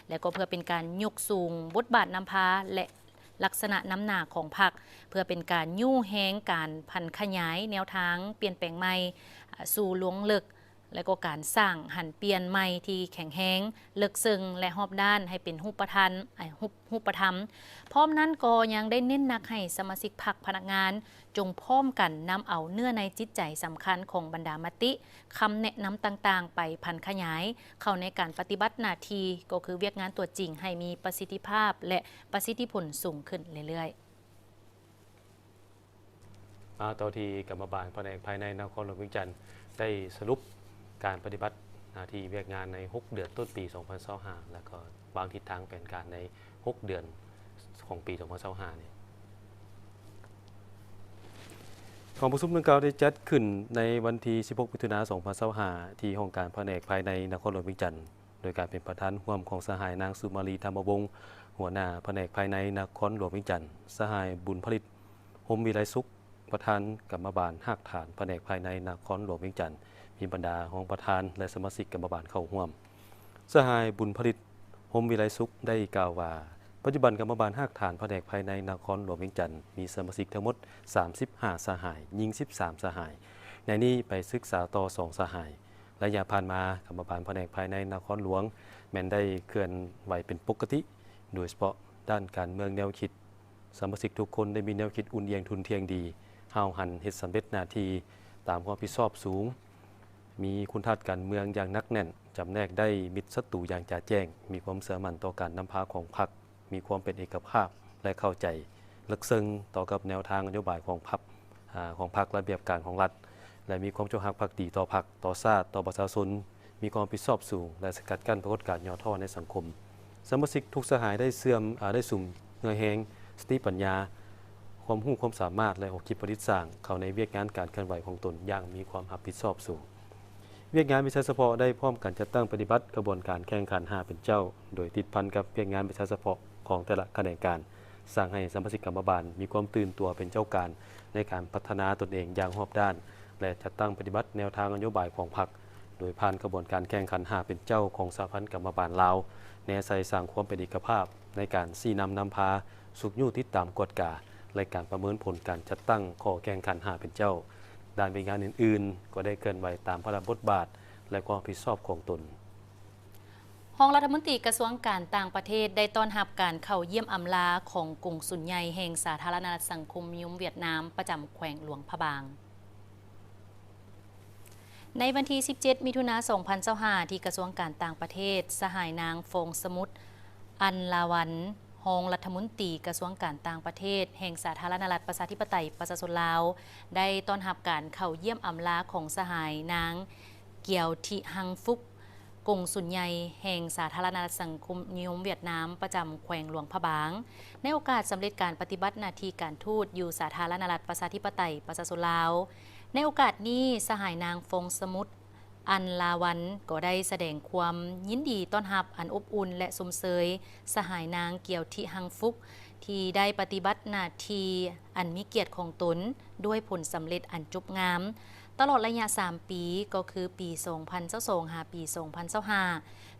ແລະ ກໍເພື່ອເປັນການຍົກສູງບົດບາດນຳພາ ແລະ ລັກສະນະນຳໜ້າຂອງພັກ, ເພື່ອເປັນການຍູ້ແຮງການຜັນຂະຫຍາຍແນວທາງປ່ຽນແປງໃໝ່ ອາ ສູ່ລວງເລິກ ແລະ ກໍການສ້າງຫັນປ່ຽນໃໝ່ທີ່ແຂງແຮງ, ເລິກເຊິ່ງ ແລະ ຮອບດ້ານໃຫ້ເປັນຮູບປະທານ ອາ ຮູບ ຮູບປະທຳ. ພ້ອມນັ້ນກໍຍັງໄດ້ເນັ້ນໜັກໃຫ້ສະມາຊິກພັກພະນັກງານ ຈົ່ງພ້ອມກັນນຳເອົາເນື້ອໃນຈິດໃຈສຳຄັນຂອງບັນດາມະຕິ, ຄຳແນະນຳຕ່າງໆ ໄປຜັນຂະຫຍາຍເຂົ້າໃນການປະຕິບັດໜ້າທີ່ ກໍຄືວຽກງານຕົວຈິງ ໃຫ້ມີປະສິດທິພາບ ແລະ ປະສິດທິຜົນສູງຂຶ້ນເລື້ອຍໆ. ມາຕໍ່ທີ່ກຳມະບານພະແນກພາຍໃນນະຄອນຫຼວງວຽງຈັນ ໄດ້ສະຫຼຸບການປະຕິບັດໜ້າທີ່ວຽກງານໃນຫົກເດືອນຕົ້ນປີສອງພັນຊາວຫ້າ ແລ້ວກໍວາງທິດທາງແຜນການໃນຫົກເດືອນຂອງປີສອງພັນຊາວຫ້ານີ້. ກອງປະຊຸມດັ່ງກ່າວໄດ້ຈັດຂຶ້ນໃນວັນທີສິບຫົກ ມິຖຸນາ ສອງພັນຊາວຫ້າ ທີ່ຫ້ອງການພະແນກພາຍໃນນະຄອນຫຼວງວຽງຈັນ. ໂດຍການເປັນປະທານຮ່ວມຂອງສະຫາຍນາງສຸມາລີ ທຳມະວົງ ຫົວໜ້າພະແນກພາຍໃນນະຄອນຫຼວງວຽງຈັນ, ສະຫາຍ ບຸນຜະລິດ ຮົມວິໄລສຸກ ປະທານກຳມະບານຮາກຖານພະແນກພາຍໃນນະຄອນຫຼວງວຽງຈັນ, ມີບັນດາຮອງປະທານ ແລະ ສະມາຊິກກຳມະບານເຂົ້າຮ່ວມ. ສະຫາຍ ບຸນຜະລິດ ຮົມວິໄລສຸກ ໄດ້ກ່າວວ່າ ປັດຈຸບັນກຳມະບານຮາກຖານພະແນກພາຍໃນນະຄອນຫຼວງວຽງຈັນ ມີສະມາຊິກທັງໝົດສາມສິບຫ້າສະຫາຍ, ຍິງສິບສາມສະຫາຍ, ໃນນີ້ໄປສຶກສາຕໍ່ສອງສະຫາຍ. ໄລຍະຜ່ານມາ ກຳມະບານພະແນກພາຍໃນນະຄອນຫຼວງແມ່ນໄດ້ເຄື່ອນໄຫວເປັນປົກກະຕິ, ໂດຍສະເພາະດ້ານການເມືອງແນວຄິດ, ສະມາຊິກທຸກຄົນໄດ້ມີແນວຄິດອຸ່ນອຽງທຸ່ນທ່ຽງດີ, ຫ້າວຫັນເຮັດສຳເລັດໜ້າທີ່ຕາມຄວາມຮັບຜິດຊອບສູງ, ມີຄຸນທາດການເມືອງຢ່າງໜັກແໜ້ນ, ຈຳແນກໄດ້ມິດສັດຕູຢ່າງຈະແຈ້ງ, ມີຄວາມເຊື່ອໝັ້ນຕໍ່ການນຳພາຂອງພັກ, ມີຄວາມເປັນເອກະພາບ ແລະ ເຂົ້າໃຈເລິກເຊິ່ງຕໍ່ກັບແນວທາງນະໂຍບາຍຂອງພັກ, ອາ, ຂອງພັກ, ລະບຽບການຂອງລັດ ແລະ ມີຄວາມຈົງຮັກພັກດີຕໍ່ພັກ, ຕໍ່ຊາດ, ຕໍ່ປະຊາຊົນ, ມີຄວາມຮັບຜິດຊອບສູງ ແລະ ສະກັດກັ້ນປາກົດການຫຍໍ້ທໍ້ໃນສັງຄົມ. ສະມາຊິກທຸກສະຫາຍໄດ້ເຊື່ອມ, ອາ, ໄດ້ສຸມເຫື່ອແຮງ ສະຕິປັນຍາ, ຄວາມຮູ້ຄວາມສາມາດ ແລະ ຫົວຄິດຜະລິດສ້າງ ເຂົ້າໃນວຽກງານການເຄື່ອນໄຫວຂອງຕົນຢ່າງມີຄວາມຮັບຜິດຊອບສູງ. ວຽກງານວິຊາສະເພາະໄດ້ພ້ອມກັນຈັດຕັ້ງປະຕິບັດຂະບວນການແຂ່ງຂັນຫ້າເປັນເຈົ້າ ໂດຍຕິດພັນກັບວຽກງານວິຊາສະເພາະຂອງແຕ່ລະຂະແໜງການ, ສ້າງໃຫ້ສະມາຊິກກຳມະບານມີຄວາມຕື່ນຕົວເປັນເຈົ້າການໃນການພັດທະນາຕົນເອງຢ່າງຮອບດ້ານ ແລະ ຈັດຕັ້ງປະຕິບັດແນວທາງນະໂຍບາຍຂອງພັກ ໂດຍຜ່ານຂະບວນການແຂ່ງຂັນຫ້າເປັນເຈົ້າຂອງສະຫະພັນກຳມະບານລາວ, ແນໃສ່ສ້າງຄວາມເປັນເອກະພາບໃນການຊີ້ນຳນຳພາ, ຊຸກຍູ້ຕິດຕາມກວດກາ ແລະ ການປະເມີນຜົນການຈັດຕັ້ງຂໍ້ແຂ່ງຂັນຫ້າເປັນເຈົ້າ. ດ້ານວຽກງານອື່ນໆ ກໍໄດ້ເຄື່ອນໄຫວຕາມພາລະບົດບາດ ແລະ ຄວາມຮັບຜິດຊອບຂອງຕົນ. ຮອງລັດຖະມົນຕີກະຊວງການຕ່າງປະເທດ ໄດ້ຕ້ອນຮັບການເຂົ້າຢ້ຽມອຳລາຂອງກົງສຸນໃຫຍ່ແຫ່ງສາທາລະນະລັດສັງຄົມນິຍົມຫວຽດນາມ ປະຈຳແຂວງຫຼວງພະບາງ. ໃນວັນທີສິບເຈັດ ມິຖຸນາ ສອງພັນຊາວຫ້າ ທີ່ກະຊວງການຕ່າງປະເທດ, ສະຫາຍນາງ ຟອງສະໝຸດ ອັນລາວັນ ຮອງລັດຖະມົນຕີກະຊວງການຕ່າງປະເທດແຫ່ງສາທາລະນະລັດປະຊາທິປະໄຕປະຊາຊົນລາວ ໄດ້ຕ້ອນຮັບການເຂົ້າຢ້ຽມອຳລາຂອງສະຫາຍນາງ ກຽວທິຮັງຟຸກ ກົງສຸນໃຫຍ່ແຫ່ງສາທາລະນະລັດສັງຄົມນິຍົມຫວຽດນາມ ປະຈຳແຂວງຫຼວງພະບາງ ໃນໂອກາດສຳເລັດການປະຕິບັດໜ້າທີ່ການທູດຢູ່ສາທາລະນະລັດປະຊາທິປະໄຕປະຊາຊົນລາວ. ໃນໂອກາດນີ້, ສະຫາຍນາງ ຟອງສະໝຸດ ອັນລາວັນ ກໍໄດ້ສະແດງຄວາມຍິນດີຕ້ອນຮັບອັນອົບອຸ່ນ ແລະ ຊົມເຊີຍສະຫາຍນາງ ກຽວທິຮັງຟຸກ ທີ່ໄດ້ປະຕິບັດໜ້າທີ່ອັນມີກຽດຂອງຕົນດ້ວຍຜົນສຳເລັດອັນຈົບງາມ ຕະຫຼອດໄລຍະສາມປີ ກໍຄືປີສອງພັນຊາວສອງ ຫາປີສອງພັນຊາວຫ້າ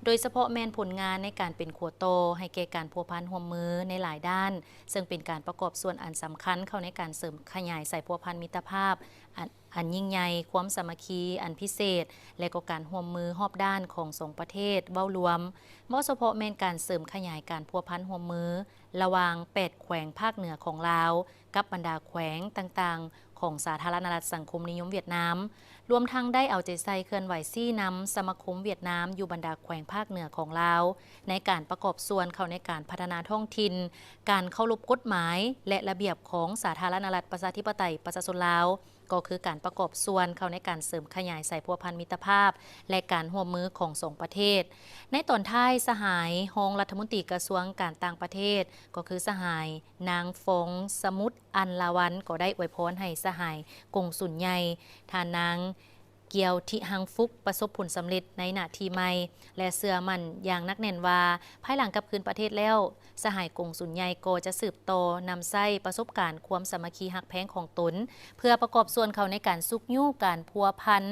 ໂດຍສະເພາະແມ່ນຜົນງານໃນການເປັນຂົວຕໍ່ໃຫ້ແກ່ການພົວພັນຮ່ວມມືໃນຫຼາຍດ້ານ, ເຊິ່ງເປັນການປະກອບສ່ວນອັນສຳຄັນເຂົ້າໃນການເສີມຂະຫຍາຍສາຍພົວພັນມິດຕະພາບ ອັນ ອັນຍິ່ງໃຫຍ່, ຄວາມສາມັກຄີອັນພິເສດ ແລະ ກໍການຮ່ວມມືຮອບດ້ານຂອງສອງປະເທດເວົ້າລວມ, ເວົ້າສະເພາະແມ່ນການເສີມຂະຫຍາຍການພົວພັນຮ່ວມມືລະຫວ່າງແປດແຂວງພາກເໜືອຂອງລາວ ກັບບັນດາແຂວງຕ່າງໆຂອງສາທາລະນະລັດສັງຄົມນິຍົມຫວຽດນາມ, ລວມທັງໄດ້ເອົາໃຈໃສ່ເຄື່ອນໄຫວຊີ້ນຳສະມາຄົມຫວຽດນາມຢູ່ບັນດາແຂວງພາກເໜືອຂອງລາວ ໃນການປະກອບສ່ວນເຂົ້າໃນການພັດທະນາທ້ອງຖິ່ນ, ການເຄົາລົບກົດໝາຍ ແລະ ລະບຽບຂອງສາທາລະນະລັດປະຊາທິປະໄຕປະຊາຊົນລາວ, ກໍຄືການປະກອບສ່ວນເຂົ້າໃນການເສີມຂະຫຍາຍສາຍພົວພັນມິດຕະພາບ ແລະ ການຮ່ວມມືຂອງສອງປະເທດ. ໃນຕອນທ້າຍ, ສະຫາຍຮອງລັດຖະມົນຕີກະຊວງການຕ່າງປະເທດ ກໍຄືສະຫາຍນາງ ຟອງສະໝຸດ ອັນລາວັນ ກໍໄດ້ອວຍພອນໃຫ້ສະຫາຍກົງສຸນໃຫຍ່ ທ່ານນາງ ກຽວທິຮັງຟຸກ ປະສົບຜົນສຳເລັດໃນໜ້າທີ່ໃໝ່ ແລະ ເຊື່ອໝັ້ນຢ່າງໜັກແໜ້ນວ່າ ພາຍຫຼັງກັບຄືນປະເທດແລ້ວ, ສະຫາຍກົງສຸນໃຫຍ່ກໍຈະສືບຕໍ່ນຳໃຊ້ປະສົບການຄວາມສາມັກຄີຮັກແພງຂອງຕົນ ເພື່ອປະກອບສ່ວນເຂົ້າໃນການຊຸກຍູ້ການພົວພັນ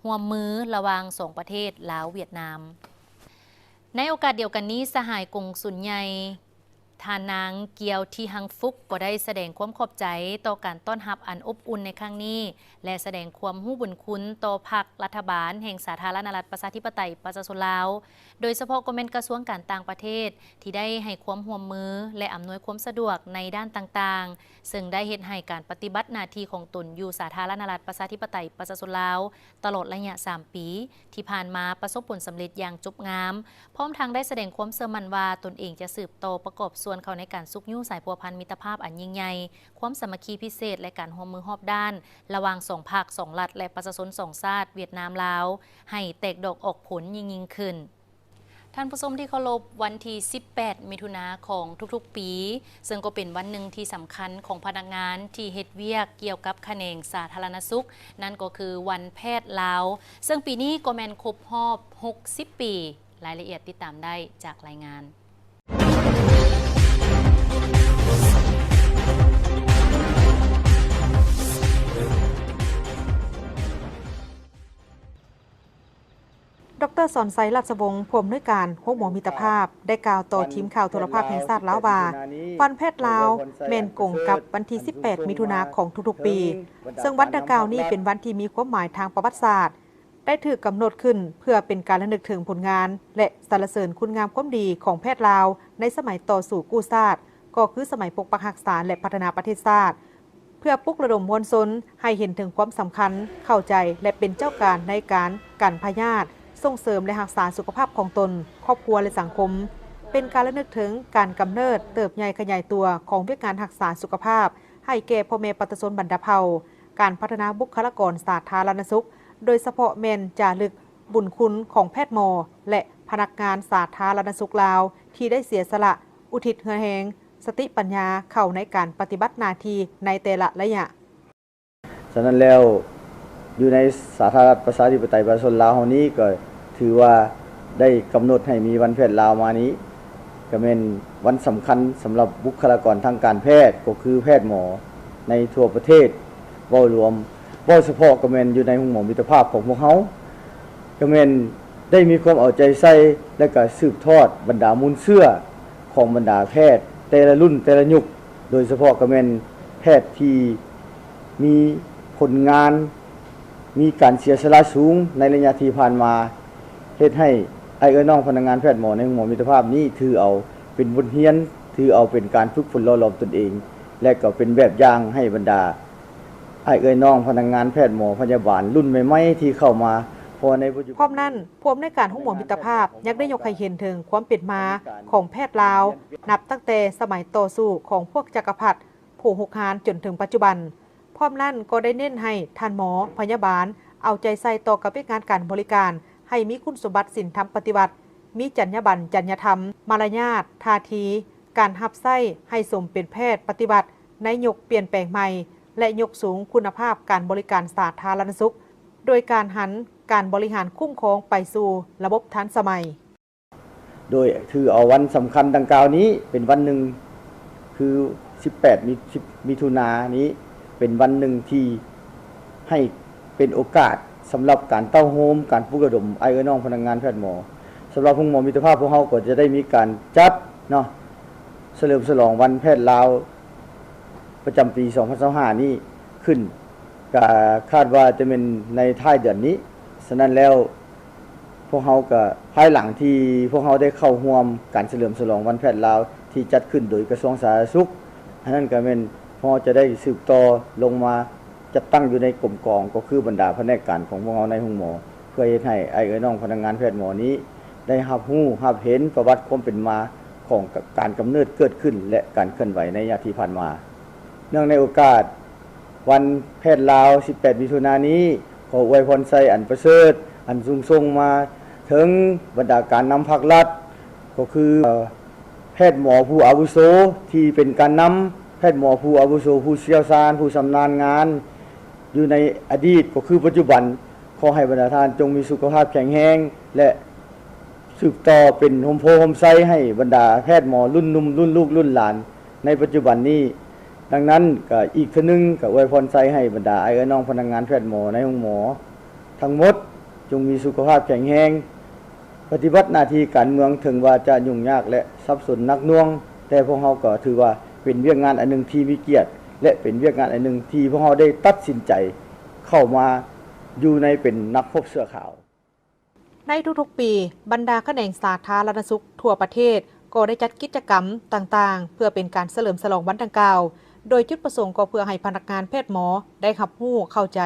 ຮ່ວມມືລະຫວ່າງສອງປະເທດລາວ-ຫວຽດນາມ. ໃນໂອກາດດຽວກັນນີ້, ສະຫາຍກົງສຸນໃຫຍ່ ທ່ານນາງ ກຽວທິຮັງຟຸກ ກໍໄດ້ສະແດງຄວາມຂອບໃຈຕໍ່ການຕ້ອນຮັບອັນອົບອຸ່ນໃນຄັ້ງນີ້ ແລະ ສະແດງຄວາມຮູ້ບຸນຄຸນຕໍ່ພັກ, ລັດຖະບານແຫ່ງສາທາລະນະລັດປະຊາທິປະໄຕປະຊາຊົນລາວ, ໂດຍສະເພາະກໍແມ່ນກະຊວງການຕ່າງປະເທດ ທີ່ໄດ້ໃຫ້ຄວາມຮ່ວມມື ແລະ ອຳນວຍຄວາມສະດວກໃນດ້ານຕ່າງໆ, ເຊິ່ງໄດ້ເຮັດໃຫ້ການປະຕິບັດໜ້າທີ່ຂອງຕົນຢູ່ສາທາລະນະລັດປະຊາທິປະໄຕປະຊາຊົນລາວ ຕະຫຼອດໄລຍະສາມປີທີ່ຜ່ານມາປະສົບຜົນສຳເລັດຢ່າງຈົບງາມ, ພ້ອມທັງໄດ້ສະແດງຄວາມເຊື່ອໝັ້ນວ່າຕົນເອງຈະສືບຕໍ່ປະກອບສ່ວນເຂົ້າໃນການຊຸກຍູ້ສາຍພົວພັນມິດຕະພາບອັນຍິ່ງໃຫຍ່, ຄວາມສາມັກຄີພິເສດ ແລະ ການຮ່ວມມືຮອບດ້ານລະຫວ່າງສອງພັກ, ສອງລັດ ແລະ ປະຊາຊົນສອງຊາດ ຫວຽດນາມ-ລາວ ໃຫ້ແຕກດອກອອກຜົນຍິ່ງໆຂຶ້ນ. ທ່ານຜູ້ຊົມທີ່ເຄົາລົບ, ວັນທີສິບແປດ ມິຖຸນາຂອງທຸກໆປີ, ເຊິ່ງກໍເປັນວັນໜຶ່ງທີ່ສຳຄັນຂອງພະນັກງານທີ່ເຮັດວຽກກ່ຽວກັບຂະແໜງສາທາລະນະສຸກ, ນັ້ນກໍຄືວັນແພດລາວ, ເຊິ່ງປີນີ້ກໍແມ່ນຄົບຮອບຫົກສິບປີ. ລາຍລະອຽດຕິດຕາມໄດ້ຈາກລາຍງານ. ດອກເຕີ ສອນໄຊ ລາດຊະວົງ ຜູ້ອຳນວຍການໂຮງໝໍມິດຕະພາບ ໄດ້ກ່າວຕໍ່ທີມຂ່າວໂທລະພາບແຫ່ງຊາດລາວວ່າ, ວັນແພດລາວແມ່ນກົງກັບວັນທີສິບແປດ ມິຖຸນາຂອງທຸກໆປີ, ເຊິ່ງວັນດັ່ງກ່າວນີ້ເປັນວັນທີ່ມີຄວາມໝາຍທາງປະຫວັດສາດ, ໄດ້ຖືກກຳນົດຂຶ້ນເພື່ອເປັນການລະນຶກເຖິງຜົນງານ ແລະ ສັນລະເສີນຄຸນງາມຄວາມດີຂອງແພດລາວໃນສະໄໝຕໍ່ສູ້ກູ້ຊາດ, ກໍຄືສະໄໝປົກປັກຮັກສາ ແລະ ພັດທະນາປະເທດຊາດ, ເພື່ອປຸກລະດົມມວນຊົນໃຫ້ເຫັນເຖິງຄວາມສຳຄັນ, ເຂົ້າໃຈ ແລະ ເປັນເຈົ້າການໃນການກັນພະຍາດ, ສົ່ງເສີມ ແລະ ຮັກສາສຸຂະພາບຂອງຕົນ, ຄອບຄົວ ແລະ ສັງຄົມ, ເປັນການລະນຶກເຖິງການກຳເນີດ, ເຕີບໃຫຍ່ຂະຫຍາຍຕົວຂອງວຽກງານຮັກສາສຸຂະພາບໃຫ້ແກ່ພໍ່ແມ່ປະຊາຊົນບັນດາເຜົ່າ, ການພັດທະນາບຸກຄະລາກອນສາທາລະນະສຸກ, ໂດຍສະເພາະແມ່ນຈາລຶກບຸນຄຸນຂອງແພດໝໍ ແລະ ພະນັກງານສາທາລະນະສຸກລາວ ທີ່ໄດ້ເສຍສະຫຼະ ອຸທິດເຫື່ອແຮງ ສະຕິປັນຍາເຂົ້າໃນການປະຕິບັດໜ້າທີ່ໃນແຕ່ລະໄລຍະ. ສະນັ້ນແລ້ວ ຢູ່ໃນສາທາລະນະລັດປະຊາທິປະໄຕປະຊາຊົນລາວເຮົານີ້ ກໍຖືວ່າໄດ້ກຳນົດໃຫ້ມີວັນແພດລາວມານີ້ ກໍແມ່ນວັນສຳຄັນສຳລັບບຸກຄະລາກອນທາງການແພດ ກໍຄືແພດໝໍໃນທົ່ວປະເທດເວົ້າລວມ, ເວົ້າສະເພາະກໍແມ່ນຢູ່ໃນໂຮງໝໍມິດຕະພາບຂອງພວກເຮົາ ກໍແມ່ນໄດ້ມີຄວາມເອົາໃຈໃສ່ ແລະ ກໍສືບທອດບັນດາມູນເຊື້ອຂອງບັນດາແພດແຕ່ລະລຸ້ນແຕ່ລະຍຸກ, ໂດຍສະເພາະກໍແມ່ນແພດທີ່ມີຜົນງານ ມີການເສຍສະຫຼະສູງໃນໄລຍະທີ່ຜ່ານມາ, ເຮັດໃຫ້ອ້າຍເອື້ອຍນ້ອງພະນັກງານແພດໝໍໃນໂຮງໝໍມິດຕະພາບນີ້ ຖືເອົາເປັນບົດຮຽນ, ຖືເອົາເປັນການຝຶກຝົນຫຼໍ່ຫຼອມຕົນເອງ ແລະ ກໍເປັນແບບຢ່າງໃຫ້ບັນດາ ອ້າຍເອື້ອຍນ້ອງພະນັກງານແພດໝໍພະຍາບານລຸ້ນໃໝ່ໆທີ່ເຂົ້າມາ, ເພາະວ່າໃນປັດຈຸບັນ ພ້ອມນັ້ນ, ຜູ້ອຳນວຍການໂຮງໝໍມິດຕະພາບຍັງໄດ້ຍົກໃຫ້ເຫັນເຖິງຄວາມເປັນມາຂອງແພດລາວ ນັບຕັ້ງແຕ່ສະໄໝຕໍ່ສູ້ຂອງພວກຈັກກະພັດຜູ້ຮຸກຮານຈົນເຖິງປັດຈຸບັນ. ພ້ອມນັ້ນກໍໄດ້ເນັ້ນໃຫ້ທ່ານໝໍພະຍາບານເອົາໃຈໃສ່ຕໍ່ກັບວຽກງານການບໍລິການ ໃຫ້ມີຄຸນສົມບັດສິນທຳປະຕິວັດ, ມີຈັນຍາບັນ, ຈັນຍາທຳ, ມາລະຍາດ, ທ່າທີ, ການຮັບໃຊ້ໃຫ້ສົມເປັນແພດປະຕິວັດໃນຍຸກປ່ຽນແປງໃໝ່ ແລະ ຍົກສູງຄຸນນະພາບການບໍລິການສາທາລະນະສຸກ ໂດຍການຫັນການບໍລິຫານຄຸ້ມຄອງໄປສູ່ລະບົບທັນສະໄໝ. ໂດຍຖືເອົາວັນສຳຄັນດັ່ງກ່າວນີ້ເປັນວັນໜຶ່ງ ຄື ສິບແປດ ມິ ສິບ ມິຖຸນານີ້ ເປັນວັນໜຶ່ງທີ່ໃຫ້ເປັນໂອກາດສຳລັບການເຕົ້າໂຮມ, ການປຸກລະດົມອ້າຍເອື້ອຍນ້ອງພະນັກງານແພດໝໍ. ສຳລັບໂຮງໝໍມິດຕະພາບ ພວກເຮົາກໍຈະໄດ້ມີການຈັດເນາະ ສະເຫຼີມສະຫຼອງວັນແພດລາວ ປະຈຳປີສອງພັນຊາວຫ້ານີ້ຂຶ້ນ ກະຄາດວ່າຈະແມ່ນໃນທ້າຍເດືອນນີ້. ສະນັ້ນແລ້ວ ພວກເຮົາກະ ພາຍຫຼັງທີ່ພວກເຮົາໄດ້ເຂົ້າຮ່ວມການສະເຫຼີມສະຫຼອງວັນແພດລາວ ທີ່ຈັດຂຶ້ນໂດຍກະຊວງສາທາລະນະສຸກ, ອັນນັ້ນກະແມ່ນພວກເຮົາຈະໄດ້ສືບຕໍ່ລົງມາ ຈັດຕັ້ງຢູ່ໃນກົມກອງ ກໍຄືບັນດາພະແນກການຂອງພວກເຮົາໃນໂຮງໝໍ ເພື່ອເຮັດໃຫ້ອ້າຍເອື້ອຍນ້ອງພະນັກງານແພດໝໍນີ້ ໄດ້ຮັບຮູ້ຮັບເຫັນປະຫວັດຄວາມເປັນມາຂອງການກຳເນີດເກີດຂຶ້ນ ແລະ ການເຄື່ອນໄຫວໃນໄລຍະທີ່ຜ່ານມາ. ເນື່ອງໃນໂອກາດວັນແພດລາວ ສິບແປດ ມິຖຸນານີ້ ຂໍອວຍພອນໄຊອັນປະເສີດ ອັນສູງສົ່ງມາເຖິງບັນດາການນຳພັກລັດ ກໍຄື ເອີ ແພດໝໍຜູ້ອາວຸໂສ ທີ່ເປັນການນຳ, ແພດໝໍຜູ້ອາວຸໂສ ຜູ້ຊ່ຽວຊານ ຜູ້ຊຳນານງານ ຢູ່ໃນອະດີດກໍຄືປັດຈຸບັນ, ຂໍໃຫ້ບັນດາທ່ານຈົ່ງມີສຸຂະພາບແຂງແຮງ ແລະ ສືບຕໍ່ເປັນຮົ່ມໂພຮົ່ມໄຊໃຫ້ບັນດາແພດໝໍລຸ້ນໜຸ່ມ, ລຸ້ນລູກ, ລຸ້ນຫຼານໃນປັດຈຸບັນນີ້. ດັ່ງນັ້ນ ກະອີກເທື່ອໜຶ່ງ ກະອວຍພອນໄຊໃຫ້ບັນດາອ້າຍເອື້ອຍນ້ອງພະນັກງານແພດໝໍໃນໂຮງໝໍທັງໝົດ ຈົ່ງມີສຸຂະພາບແຂງແຮງ, ປະຕິບັດໜ້າທີ່ການເມືອງ ເຖິງວ່າຈະຫຍຸ້ງຍາກ ແລະ ສັບສົນໜັກໜ່ວງ, ແຕ່ພວກເຮົາກໍຖືວ່າເປັນວຽກງານອັນໜຶ່ງທີ່ມີກຽດ ແລະ ເປັນວຽກງານອັນໜຶ່ງທີ່ພວກເຮົາໄດ້ຕັດສິນໃຈເຂົ້າມາຢູ່ໃນເປັນນັກຮົບເສື້ອຂາວ. ໃນທຸກໆປີ, ບັນດາຂະແໜງສາທາລະນະສຸກທົ່ວປະເທດກໍໄດ້ຈັດກິດຈະກຳຕ່າງໆ ເພື່ອເປັນການສະເຫຼີມສະຫຼອງວັນດັ່ງກ່າວ, ໂດຍຈຸດປະສົງກໍເພື່ອໃຫ້ພະນັກງານແພດໝໍໄດ້ຮັບຮູ້ເຂົ້າໃຈ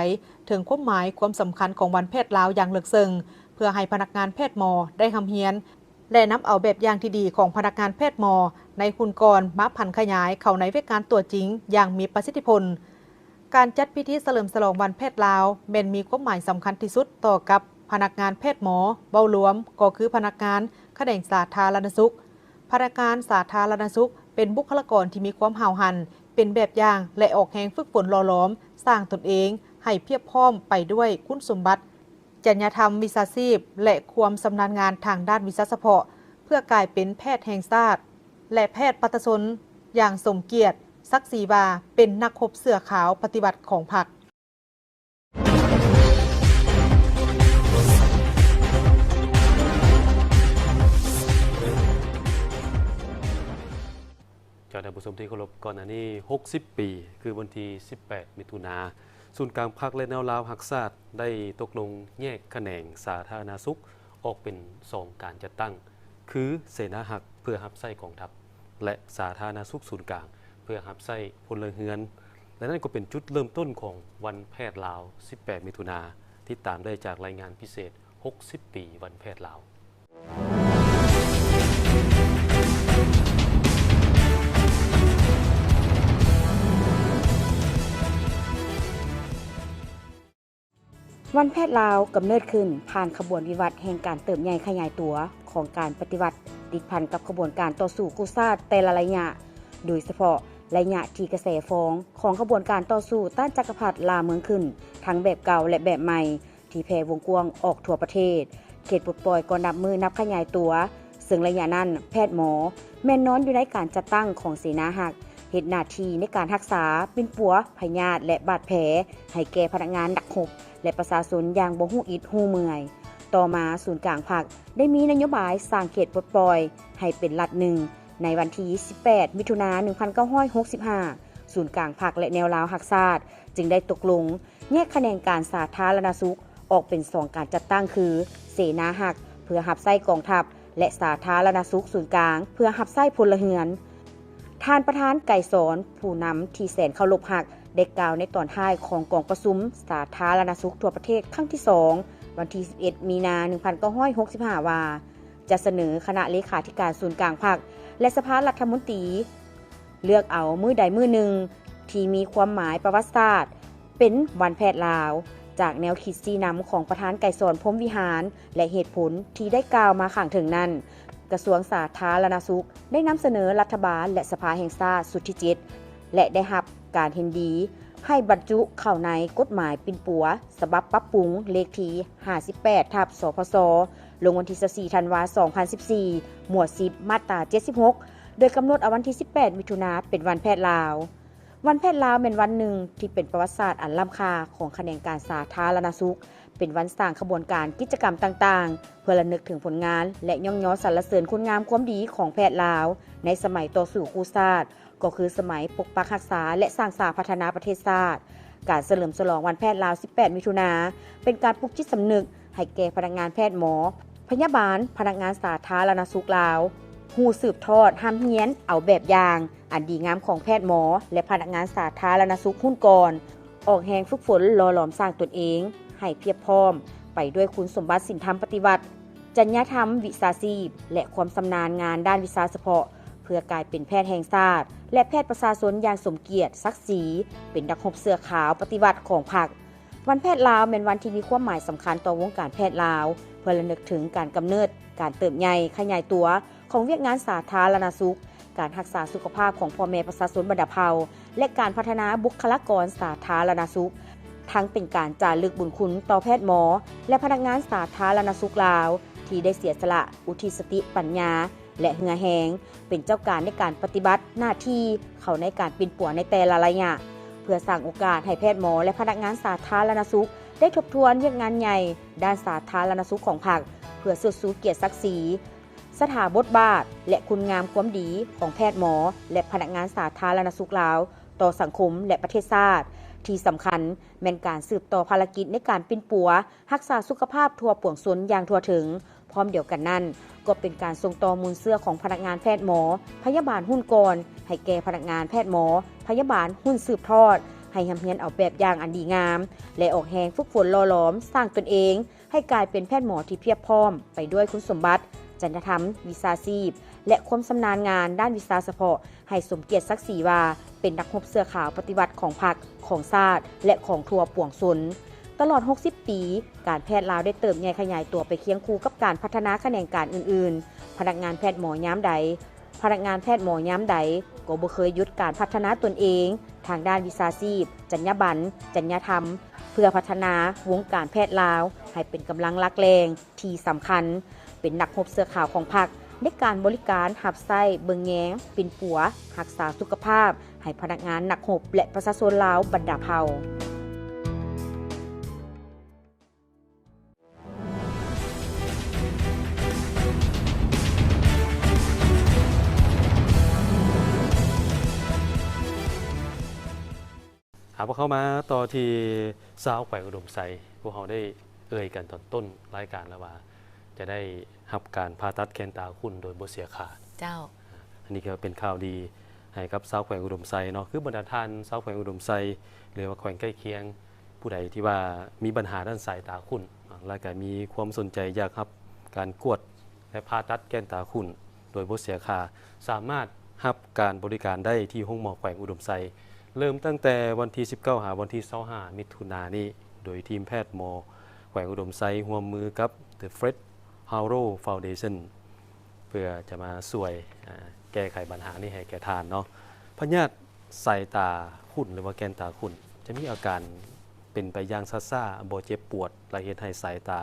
ເຖິງຄວາມໝາຍຄວາມສຳຄັນຂອງວັນແພດລາວຢ່າງເລິກເຊິ່ງ, ເພື່ອໃຫ້ພະນັກງານແພດໝໍໄດ້ຮ່ຳຮຽນ ແລະ ນຳເອົາແບບຢ່າງທີ່ດີຂອງພະນັກງານແພດໝໍໃນຮຸ່ນກ່ອນມາຜັນຂະຫຍາຍເຂົ້າໃນວຽກງານຕົວຈິງຢ່າງມີປະສິດທິຜົນ. ການຈັດພິທີສະເຫຼີມສະຫຼອງວັນແພດລາວ ແມ່ນມີຄວາມໝາຍສຳຄັນທີ່ສຸດຕໍ່ກັບພະນັກງານແພດໝໍ ເວົ້າລວມກໍຄືພະນັກງານຂະແໜງສາທາລະນະສຸກ. ພະນັກງານສາທາລະນະສຸກເປັນບຸກຄະລາກອນທີ່ມີຄວາມຫ້າວຫັນ, ເປັນແບບຢ່າງ ແລະ ອອກແຮງຝຶກຝົນຫຼໍ່ຫຼອມສ້າງຕົນເອງໃຫ້ພຽບພ້ອມໄປດ້ວຍຄຸນສົມບັດ ຈັນຍາທຳວິຊາຊີບ ແລະ ຄວາມຊຳນານງານທາງດ້ານວິຊາສະເພາະ ເພື່ອກາຍເປັນແພດແຫ່ງຊາດ ແລະ ແພດປະຊາຊົນຢ່າງສົມກຽດ ສັກສີວ່າເປັນນັກຮົບເສື້ອຂາວປະຕິວັດຂອງພັກ. ເຈົ້າ ທ່ານຜູ້ຊົມທີ່ເຄົາລົບ, ກ່ອນໜ້ານີ້ຫົກສິບປີ ຄືວັນທີສິບແປດ ມິຖຸນາ ສູນກາງພັກ ແລະ ແນວລາວຮັກຊາດ ໄດ້ຕົກລົງແຍກຂະແໜງສາທາລະນະສຸກອອກເປັນສອງການຈັດຕັ້ງ ຄື ເສນາຮັກເພື່ອຮັບໃຊ້ກອງທັບ ແລະ ສາທາລະນະສຸກສູນກາງເພື່ອຮັບໃຊ້ພົນລະເຮືອນ ແລະ ນັ້ນກໍເປັນຈຸດເລີ່ມຕົ້ນຂອງວັນແພດລາວ ສິບແປດ ມິຖຸນາ. ຕິດຕາມໄດ້ຈາກລາຍງານພິເສດ ຫົກສິບປີວັນແພດລາວ. ວັນແພດລາວກຳເນີດຂຶ້ນຜ່ານຂະບວນວິວັດແຫ່ງການເຕີບໃຫຍ່ຂະຫຍາຍຕົວຂອງການປະຕິວັດ ຕິດພັນກັບຂະບວນການຕໍ່ສູ້ກູ້ຊາດແຕ່ລະໄລຍະ. ໂດຍສະເພາະໄລຍະທີ່ກະແສຟອງຂອງຂະບວນການຕໍ່ສູ້ຕ້ານຈັກກະພັດລ່າເມືອງຂຶ້ນ ທັງແບບເກົ່າ ແລະ ແບບໃໝ່ ທີ່ແຜ່ວົງກວ້າງອອກທົ່ວປະເທດ, ເຂດປົດປ່ອຍກໍນັບມື້ນັບຂະຫຍາຍຕົວ, ເຊິ່ງໄລຍະນັ້ນ ແພດໝໍແມ່ນນອນຢູ່ໃນການຈັດຕັ້ງຂອງເສນາຮັກ, ເຮັດໜ້າທີ່ໃນການຮັກສາ, ປິ່ນປົວພະຍາດ ແລະ ບາດແຜໃຫ້ແກ່ພະນັກງານນັກຮົບ ແລະ ປະຊາຊົນຢ່າງບໍ່ຮູ້ອິດຮູ້ເມື່ອຍ. ຕໍ່ມາ ສູນກາງພັກໄດ້ມີນະໂຍບາຍສ້າງເຂດປົດປ່ອຍໃຫ້ເປັນລັດໜຶ່ງ ໃນວັນທີສິບແປດ ມິຖຸນາ ໜຶ່ງພັນເກົ້າຮ້ອຍຫົກສິບຫ້າ ສູນກາງພັກ ແລະ ແນວລາວຮັກຊາດ ຈຶ່ງໄດ້ຕົກລົງແຍກຂະແໜງການສາທາລະນະສຸກອອກເປັນສອງການຈັດຕັ້ງຄື ເສນາຮັກ ເພື່ອຮັບໃຊ້ກອງທັບ ແລະ ສາທາລະນະສຸກສູນກາງ ເພື່ອຮັບໃຊ້ພົນລະເຮືອນ. ທ່ານປະທານ ໄກສອນ ຜູ້ນຳທີ່ແສນເຄົາລົບຮັກ ໄດ້ກ່າວໃນຕອນທ້າຍຂອງກອງປະຊຸມສາທາລະນະສຸກທົ່ວປະເທດຄັ້ງທີສອງ ວັນທີສິບເອັດ ມີນາ ໜຶ່ງພັນເກົ້າຮ້ອຍຫົກສິບຫ້າ ວ່າ ຈະສະເໜີຄະນະເລຂາທິການສູນກາງພັກ ແລະ ສະພາລັດຖະມົນຕີ ເລືອກເອົາມື້ໃດມື້ໜຶ່ງທີ່ມີຄວາມໝາຍປະຫວັດສາດ ເປັນວັນແພດລາວ ຈາກແນວຄິດຊີ້ນຳຂອງປະທານໄກສອນ ພົມວິຫານ ແລະ ເຫດຜົນທີ່ໄດ້ກ່າວມາຂ້າງເທິງນັ້ນ, ກະຊວງສາທາລະນະສຸກໄດ້ນຳສະເໜີລັດຖະບານ ແລະ ສະພາແຫ່ງຊາດຊຸດທີເຈັດ ແລະ ໄດ້ຮັບການເຫັນດີໃຫ້ບັນຈຸເຂົ້າໃນກົດໝາຍປິ່ນປົວ ສະບັບປັບປຸງເລກທີຫ້າສິບແປດ ທັບ ສພຊ ລົງວັນທີຊາວສີ່ ທັນວາ ສອງພັນສິບສີ່ ໝວດສິບ ມາດຕາເຈັດສິບຫົກ ໂດຍກຳນົດເອົາວັນທີສິບແປດ ມິຖຸນາ ເປັນວັນແພດລາວ. ວັນແພດລາວແມ່ນວັນໜຶ່ງທີ່ເປັນປະຫວັດສາດອັນລ້ຳຄ່າຂອງຂະແໜງການສາທາລະນະສຸກ, ເປັນວັນສ້າງຂະບວນການກິດຈະກຳຕ່າງໆ ເພື່ອລະນຶກເຖິງຜົນງານ ແລະ ຍ້ອງຍໍສັນລະເສີນຄຸນງາມຄວາມດີຂອງແພດລາວ ໃນສະໄໝຕໍ່ສູ້ຄູ່ຊາດ, ກໍຄືສະໄໝປົກປັກຮັກສາ ແລະ ສ້າງສາພັດທະນາປະເທດຊາດ. ການສະເຫຼີມສະຫຼອງວັນແພດລາວ ສິບແປດ ມິຖຸນາ ເປັນການປຸກຈິດສຳນຶກໃຫ້ແກ່ພະນັກງານແພດໝໍ, ພະຍາບານ, ພະນັກງານສາທາລະນະສຸກລາວ ຮູ້ສືບທອດ, ຮ່ຳຮຽນເອົາແບບຢ່າງອັນດີງາມຂອງແພດໝໍ ແລະ ພະນັກງານສາທາລະນະສຸກຮຸ່ນກ່ອນ, ອອກແຮງຝຶກຝົນຫຼໍ່ຫຼອມສ້າງຕົນເອງໃຫ້ພຽບພ້ອມໄປດ້ວຍຄຸນສົມບັດສິນທຳປະຕິວັດ, ຈັນຍາທຳວິຊາຊີບ ແລະ ຄວາມຊຳນານງານດ້ານວິຊາສະເພາະ ເພື່ອກາຍເປັນແພດແຫ່ງຊາດ ແລະ ແພດປະຊາຊົນຢ່າງສົມກຽດສັກສີ ເປັນນັກຮົບເສື້ອຂາວປະຕິວັດຂອງພັກ. ວັນແພດລາວແມ່ນວັນທີ່ມີຄວາມໝາຍສຳຄັນຕໍ່ວົງການແພດລາວ ເພື່ອລະນຶກເຖິງການກຳເນີດ, ການເຕີບໃຫຍ່ຂະຫຍາຍຕົວຂອງວຽກງານສາທາລະນະສຸກ, ການຮັກສາສຸຂະພາບຂອງພໍ່ແມ່ປະຊາຊົນບັນດາເຜົ່າ ແລະ ການພັດທະນາບຸກຄະລາກອນສາທາລະນະສຸກ, ທັງເປັນການຈາລຶກບຸນຄຸນຕໍ່ແພດໝໍ ແລະ ພະນັກງານສາທາລະນະສຸກລາວ ທີ່ໄດ້ເສຍສະຫຼະ ອຸທິດສະຕິປັນຍາ ແລະ ເຫື່ອແຮງ ເປັນເຈົ້າການໃນການປະຕິບັດໜ້າທີ່ເຂົ້າໃນການປິ່ນປົວໃນແຕ່ລະໄລຍະ ເພື່ອສ້າງໂອກາດໃຫ້ແພດໝໍ ແລະ ພະນັກງານສາທາລະນະສຸກ ໄດ້ທົບທວນວຽກງານໃຫຍ່ດ້ານສາທາລະນະສຸກຂອງພັກ ເພື່ອເຊີດຊູກຽດສັກສີ, ສະຖາບົດບາດ ແລະ ຄຸນງາມຄວາມດີຂອງແພດໝໍ ແລະ ພະນັກງານສາທາລະນະສຸກລາວ ຕໍ່ສັງຄົມ ແລະ ປະເທດຊາດ. ທີ່ສຳຄັນແມ່ນການສືບຕໍ່ພາລະກິດໃນການປິ່ນປົວຮັກສາສຸຂະພາບທົ່ວປວງຊົນຢ່າງທົ່ວເຖິງ. ພ້ອມດຽວກັນນັ້ນ ກໍເປັນການສົ່ງຕໍ່ມູນເຊື້ອຂອງພະນັກງານແພດໝໍ, ພະຍາບານຮຸ່ນກ່ອນ ໃຫ້ແກ່ພະນັກງານແພດໝໍ, ພະຍາບານຮຸ່ນສືບທອດ ໃຫ້ຮ່ຳຮຽນເອົາແບບຢ່າງອັນດີງາມ ແລະ ອອກແຮງຝຶກຝົນຫຼໍ່ຫຼອມສ້າງຕົນເອງ ໃຫ້ກາຍເປັນແພດໝໍທີ່ພຽບພ້ອມໄປດ້ວຍຄຸນສົມບັດ, ຈັນຍະທຳ, ວິຊາຊີບ ແລະ ຄວາມຊຳນານງານດ້ານວິຊາສະເພາະ ໃຫ້ສົມກຽດສັກສີວ່າເປັນນັກຮົບເສື້ອຂາວປະຕິວັດຂອງພັກ, ຂອງຊາດ ແລະ ຂອງທົ່ວປວງຊົນ. ຕະຫຼອດຫົກສິບປີ, ການແພດລາວໄດ້ເຕີບໃຫຍ່ຂະຫຍາຍຕົວໄປຄຽງຄູ່ກັບການພັດທະນາຂະແໜງການອື່ນໆ. ພະນັກງານແພດໝໍຍາມໃດ, ພະນັກງານແພດໝໍຍາມໃດກໍບໍ່ເຄີຍຢຸດການພັດທະນາຕົນເອງທາງດ້ານວິຊາຊີບ, ຈັນຍາບັນ, ຈັນຍາທຳ ເພື່ອພັດທະນາວົງການແພດລາວໃຫ້ເປັນກຳລັງຫຼັກແຫຼ່ງທີ່ສຳຄັນ, ເປັນນັກຮົບເສື້ອຂາວຂອງພັກ ໃນການບໍລິການຮັບໃຊ້ເບິ່ງແຍງ, ປິ່ນປົວ, ຮັກສາສຸຂະພາບໃຫ້ພະນັກງານນັກຮົບ ແລະ ປະຊາຊົນລາວບັນດາເຜົ່າ. ເອົາ ພວກເຮົາມາຕໍ່ທີ່ຊາວແຂວງອຸດົມໄຊ. ພວກເຮົາໄດ້ເອີ່ຍກັນຕອນຕົ້ນລາຍການແລ້ວວ່າ ຈະໄດ້ຮັບການຜ່າຕັດແວ່ນຕາຄຸນໂດຍບໍ່ເສຍຄ່າ. ເຈົ້າ. ອັນນີ້ກໍເປັນຂ່າວດີໃຫ້ກັບຊາວແຂວງອຸດົມໄຊເນາະ, ຄືບັນດາທ່ານຊາວແຂວງອຸດົມໄຊ ຫຼືວ່າແຂວງໃກ້ຄຽງ ຜູ້ໃດທີ່ວ່າມີບັນຫາດ້ານສາຍຕາຂຸ້ນ ແລະ ກໍມີຄວາມສົນໃຈຢາກຮັບການກວດ ແລະ ຜ່າຕັດແວ່ນຕາຂຸ້ນໂດຍບໍ່ເສຍຄ່າ, ສາມາດຮັບການບໍລິການໄດ້ທີ່ໂຮງໝໍແຂວງອຸດົມໄຊ ເລີ່ມຕັ້ງແຕ່ວັນທີສິບເກົ້າ ຫາວັນທີຊາວຫ້າ ມິຖຸນານີ້ ໂດຍທີມແພດໝໍແຂວງອຸດົມໄຊ ຮ່ວມມືກັບ The Fred Harrow Foundation ເພື່ອຈະມາຊ່ວຍ ອາ ແກ້ໄຂບັນຫານີ້ໃຫ້ແກ່ທ່ານເນາະ. ພະຍາດສາຍຕາຂຸ້ນ ຫຼືວ່າແກ່ນຕາຂຸ້ນ ຈະມີອາການເປັນໄປຢ່າງຊ້າໆ ບໍ່ເຈັບປວດ ແລະ ເຮັດໃຫ້ສາຍຕາ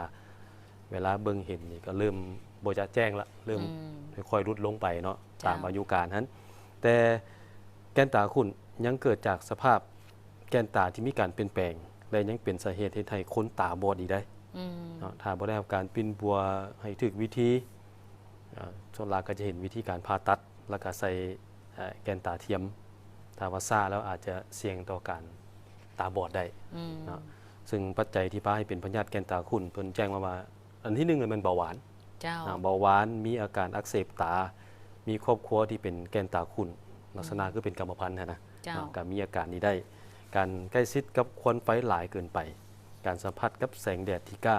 ເວລາເບິ່ງເຫັນນີ້ກໍເລີ່ມບໍ່ຈະແຈ້ງລະ ເລີ່ມ ອືມ ຄ່ອຍໆຫຼຸດລົງໄປເນາະ ເຈົ້າ ຕາມອາຍຸການຫັ້ນ. ແຕ່ແກ່ນຕາຂຸ້ນຍັງເກີດຈາກສະພາບແກ່ນຕາທີ່ມີການປ່ຽນແປງ ແລະ ຍັງເປັນສາເຫດເຮັດໃຫ້ຄົນຕາບອດອີກໄດ໋ ອືມ ເນາະ. ຖ້າບໍ່ໄດ້ຮັບການປິ່ນປົວໃຫ້ຖືກວິທີ ເອີ ສ່ວນຫຼາຍກໍຈະເຫັນວິທີການຜ່າຕັດ ແລ້ວກໍໃສ່ ເອີ ແກ່ນຕາທຽມ. ຖ້າວ່າຊ້າແລ້ວອາດຈະສ່ຽງຕໍ່ການຕາບອດໄດ້ ອືມ ເນາະ. ຊຶ່ງປັດໄຈທີ່ພາໃຫ້ເປັນພະຍາດແກ່ນຕາຂຸ້ນ ເພິ່ນແຈ້ງມາວ່າ ອັນທີໜຶ່ງແມ່ນເບົາຫວານ ເຈົ້າ ເນາະ ເບົາຫວານ ມີອາການອັກເສບຕາ ມີຄອບຄົວທີ່ເປັນແກ່ນຕາຂຸ້ນ ລັກສະນະ ອືມ ຄືເປັນກຳມະພັນຫັ້ນນະ ເຈົ້າ ເນາະ ກໍມີອາການນີ້ໄດ້. ການໃກ້ຊິດກັບຄວັນໄຟຫຼາຍເກີນໄປ, ການສຳຜັດກັບແສງແດດທີ່ກ້າ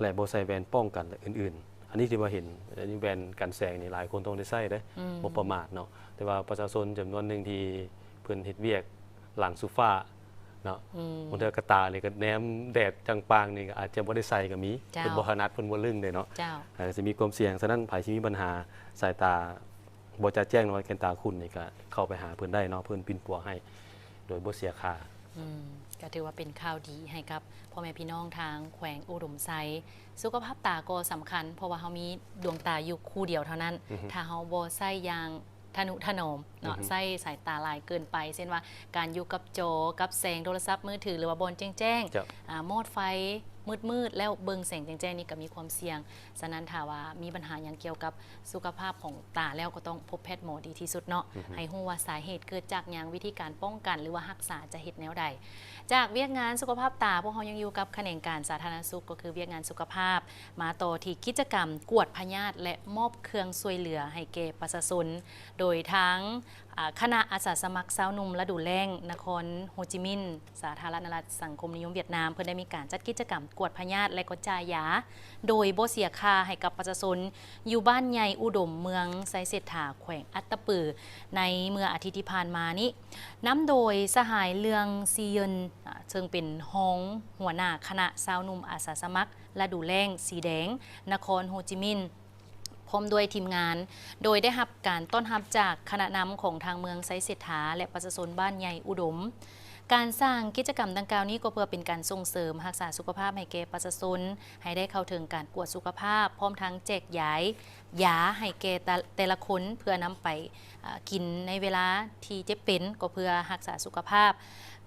ແລະ ບໍ່ໃສ່ແວ່ນປ້ອງກັນ ແລະ ອື່ນໆ. ອັນນີ້ທີ່ວ່າເຫັນ ອັນນີ້ແວ່ນກັນແສງນີ້ ຫຼາຍຄົນຕ້ອງໄດ້ໃຊ້ເດ້ ອືມ ບໍ່ປະໝາດເນາະ. ແຕ່ວ່າປະຊາຊົນຈຳນວນໜຶ່ງທີ່ເພິ່ນເຮັດວຽກຫຼັງໂຊຟາເນາະ ອືມ ບາງເທື່ອກະຕານີ້ກໍແນມແດດຈັງປາງນີ້ ກໍອາດຈະບໍ່ໄດ້ໃສ່ກໍມີ ເຈົ້າ ເພິ່ນບໍ່ຖະໜັດ ເພິ່ນບໍ່ລຶ້ງເດ້ເນາະ ເຈົ້າ ອາດຈະມີຄວາມສ່ຽງ. ສະນັ້ນ ໃຜທີ່ມີບັນຫາສາຍຕາ ບໍ່ຈະແຈ້ງ ຫຼືວ່າແກ່ນຕາຂຸ້ນນີ້ ກໍເຂົ້າໄປຫາເພິ່ນໄດ້ເນາະ ເພິ່ນປິ່ນປົວໃຫ້ໂດຍບໍ່ເສຍຄ່າ. ອືມ ກໍຖືວ່າເປັນຂ່າວດີໃຫ້ກັບພໍ່ແມ່ພີ່ນ້ອງທາງແຂວງອຸດົມໄຊ. ສຸຂະພາບຕາກໍສຳຄັນ ເພາະວ່າເຮົາມີດວງຕາຢູ່ຄູ່ດຽວເທົ່ານັ້ນ ອືຮຶ ຖ້າເຮົາບໍ່ໃຊ້ຢ່າງທະນຸຖະໜອມເນາະ ອືຮຶ ໃຊ້ສາຍຕາຫຼາຍເກີນໄປ ເຊັ່ນວ່າ ການຢູ່ກັບຈໍ ກັບແສງໂທລະສັບມືຖື ຫຼືວ່າບ່ອນແຈ້ງໆ ເຈົ້າ ອາ ມອດໄຟມືດໆ ແລ້ວເບິ່ງແສງແຈ້ງໆ ນີ້ກໍມີຄວາມສ່ຽງ. ສະນັ້ນ ຖ້າວ່າມີບັນຫາຫຍັງກ່ຽວກັບສຸຂະພາບຂອງຕາແລ້ວ ກໍຕ້ອງພົບແພດໝໍດີທີ່ສຸດເນາະ ອືຮຶ ໃຫ້ຮູ້ວ່າສາເຫດເກີດຈາກຫຍັງ, ວິທີການປ້ອງກັນ ຫຼືວ່າຮັກສາຈະເຮັດແນວໃດ. ຈາກວຽກງານສຸຂະພາບຕາ, ພວກເຮົາຍັງຢູ່ກັບຂະແໜງການສາທາລະນະສຸກ, ກໍຄືວຽກງານສຸຂະພາບ. ມາຕໍ່ທີ່ກິດຈະກຳກວດພະຍາດ ແລະ ມອບເຄື່ອງຊ່ວຍເຫຼືອໃຫ້ແກ່ປະຊາຊົນ ໂດຍທາງ ອາ ຄະນະອາສາສະໝັກຊາວໜຸ່ມລະດູແລ້ງນະຄອນໂຮຈິມິນ ສາທາລະນະລັດສັງຄົມນິຍົມຫວຽດນາມ ເພິ່ນໄດ້ມີການຈັດກິດຈະກຳກວດພະຍາດ ແລະ ກໍຈ່າຍຢາໂດຍບໍ່ເສຍຄ່າໃຫ້ກັບປະຊາຊົນ ຢູ່ບ້ານໃຫຍ່ອຸດົມ ເມືອງໄຊເສດຖາ ແຂວງອັດຕະປື ໃນເມື່ອອາທິດທີ່ຜ່ານມານີ້ ນຳໂດຍສະຫາຍ ເລື່ອງ ຊີເຢິນ ອາ ເຊິ່ງເປັນຮອງຫົວໜ້າຄະນະຊາວໜຸ່ມອາສາສະໝັກລະດູແລ້ງສີແດງ ນະຄອນໂຮຈິມິນ ພ້ອມດ້ວຍທີມງານ, ໂດຍໄດ້ຮັບການຕ້ອນຮັບຈາກຄະນະນຳຂອງທາງເມືອງໄຊເສດຖາ ແລະ ປະຊາຊົນບ້ານໃຫຍ່ອຸດົມ. ການສ້າງກິດຈະກຳດັ່ງກ່າວນີ້ ກໍເພື່ອເປັນການສົ່ງເສີມຮັກສາສຸຂະພາບໃຫ້ແກ່ປະຊາຊົນ ໃຫ້ໄດ້ເຂົ້າເຖິງການກວດສຸຂະພາບ, ພ້ອມທັງແຈກຢາຍຢາໃຫ້ແກ່ແຕ່ ແຕ່ລະຄົນ ເພື່ອນຳໄປ ເອີ ກິນໃນເວລາທີ່ເຈັບເປັນ ກໍເພື່ອຮັກສາສຸຂະພາບ.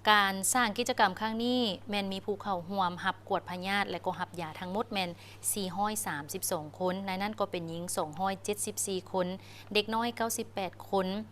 ການສ້າງກິດຈະກຳຄັ້ງນີ້ ແມ່ນມີຜູ້ເຂົ້າຮ່ວມຮັບກວດພະຍາດ ແລະ ກໍຮັບຢາທັງໝົດແມ່ນສີ່ຮ້ອຍສາມສິບສອງຄົນ, ໃນນັ້ນກໍເປັນຍິງສອງຮ້ອຍເຈັດສິບສີ່ຄົນ, ເດັກນ້ອຍເກົ້າສິບແປດຄົນ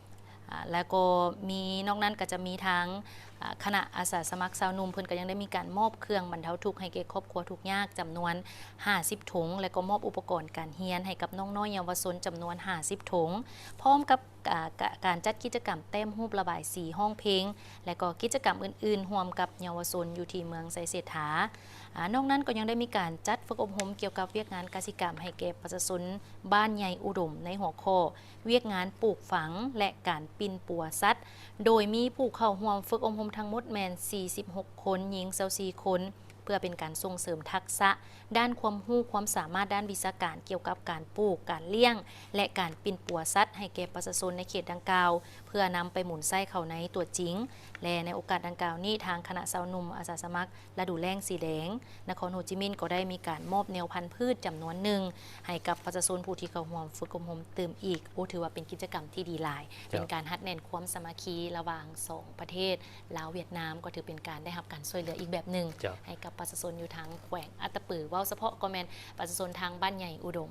ອາ ແລ້ວກໍມີ ນອກນັ້ນກໍຈະມີທາງ ອາ ຄະນະອາສາສະໝັກຊາວໜຸ່ມ ເພິ່ນກໍຍັງໄດ້ມີການມອບເຄື່ອງບັນເທົາທຸກໃຫ້ແກ່ຄອບຄົວທຸກຍາກຈຳນວນຫ້າສິບຖົງ ແລະ ກໍມອບອຸປະກອນການຮຽນໃຫ້ກັບນ້ອງນ້ອຍເຍົາວະຊົນຈຳນວນຫ້າສິບຖົງ ພ້ອມກັບ ກາ ກາ ການຈັດກິດຈະກຳແຕ້ມຮູບລະບາຍສີ, ຮ້ອງເພງ ແລະ ກໍກິດຈະກຳອື່ນໆ ຮ່ວມກັບເຍົາວະຊົນຢູ່ທີ່ເມືອງໄຊເສດຖາ. ອາ ນອກນັ້ນກໍຍັງໄດ້ມີການຈັດຝຶກອົບຮົມກ່ຽວກັບວຽກງານກະສິກຳໃຫ້ແກ່ປະຊາຊົນບ້ານໃຫຍ່ອຸດົມ ໃນຫົວຂໍ້ວຽກງານປູກຝັງ ແລະ ການປິ່ນປົວສັດ, ໂດຍມີຜູ້ເຂົ້າຮ່ວມຝຶກອົບຮົມທັງໝົດແມ່ນສີ່ສິບຫົກຄົນ, ຍິງຊາວສີ່ຄົນ, ເພື່ອເປັນການສົ່ງເສີມທັກສະດ້ານຄວາມຮູ້ຄວາມສາມາດດ້ານວິຊາການກ່ຽວກັບການປູກ, ການລ້ຽງ ແລະ ການປິ່ນປົວສັດໃຫ້ແກ່ປະຊາຊົນໃນເຂດດັ່ງກ່າວ ເພື່ອນຳໄປໝູນໃຊ້ເຂົ້າໃນຕົວຈິງ ແລະ ໃນໂອກາດດັ່ງກ່າວນີ້ ທາງຄະນະຊາວໜຸ່ມອາສາສະໝັກລະດູແລ້ງສີແດງ ນະຄອນໂຮຈິມິນ ກໍໄດ້ມີການມອບແນວພັນພືດຈຳນວນໜຶ່ງໃຫ້ກັບປະຊາຊົນຜູ້ທີ່ເຂົ້າຮ່ວມຝຶກອົບຮົມຕື່ມອີກ. ໂອ້ ຖືວ່າເປັນກິດຈະກຳທີ່ດີຫຼາຍ, ເຈົ້າ ເປັນການຮັດແໜ້ນຄວາມສາມັກຄີລະຫວ່າງສອງປະເທດ ລາວ-ຫວຽດນາມ ກໍຖືເປັນການໄດ້ຮັບການຊ່ວຍເຫຼືອອີກແບບໜຶ່ງ ເຈົ້າ ໃຫ້ກັບປະຊາຊົນຢູ່ທາງແຂວງອັດຕະປື. ເວົ້າສະເພາະກໍແມ່ນປະຊາຊົນທາງບ້ານໃຫຍ່ອຸດົມ.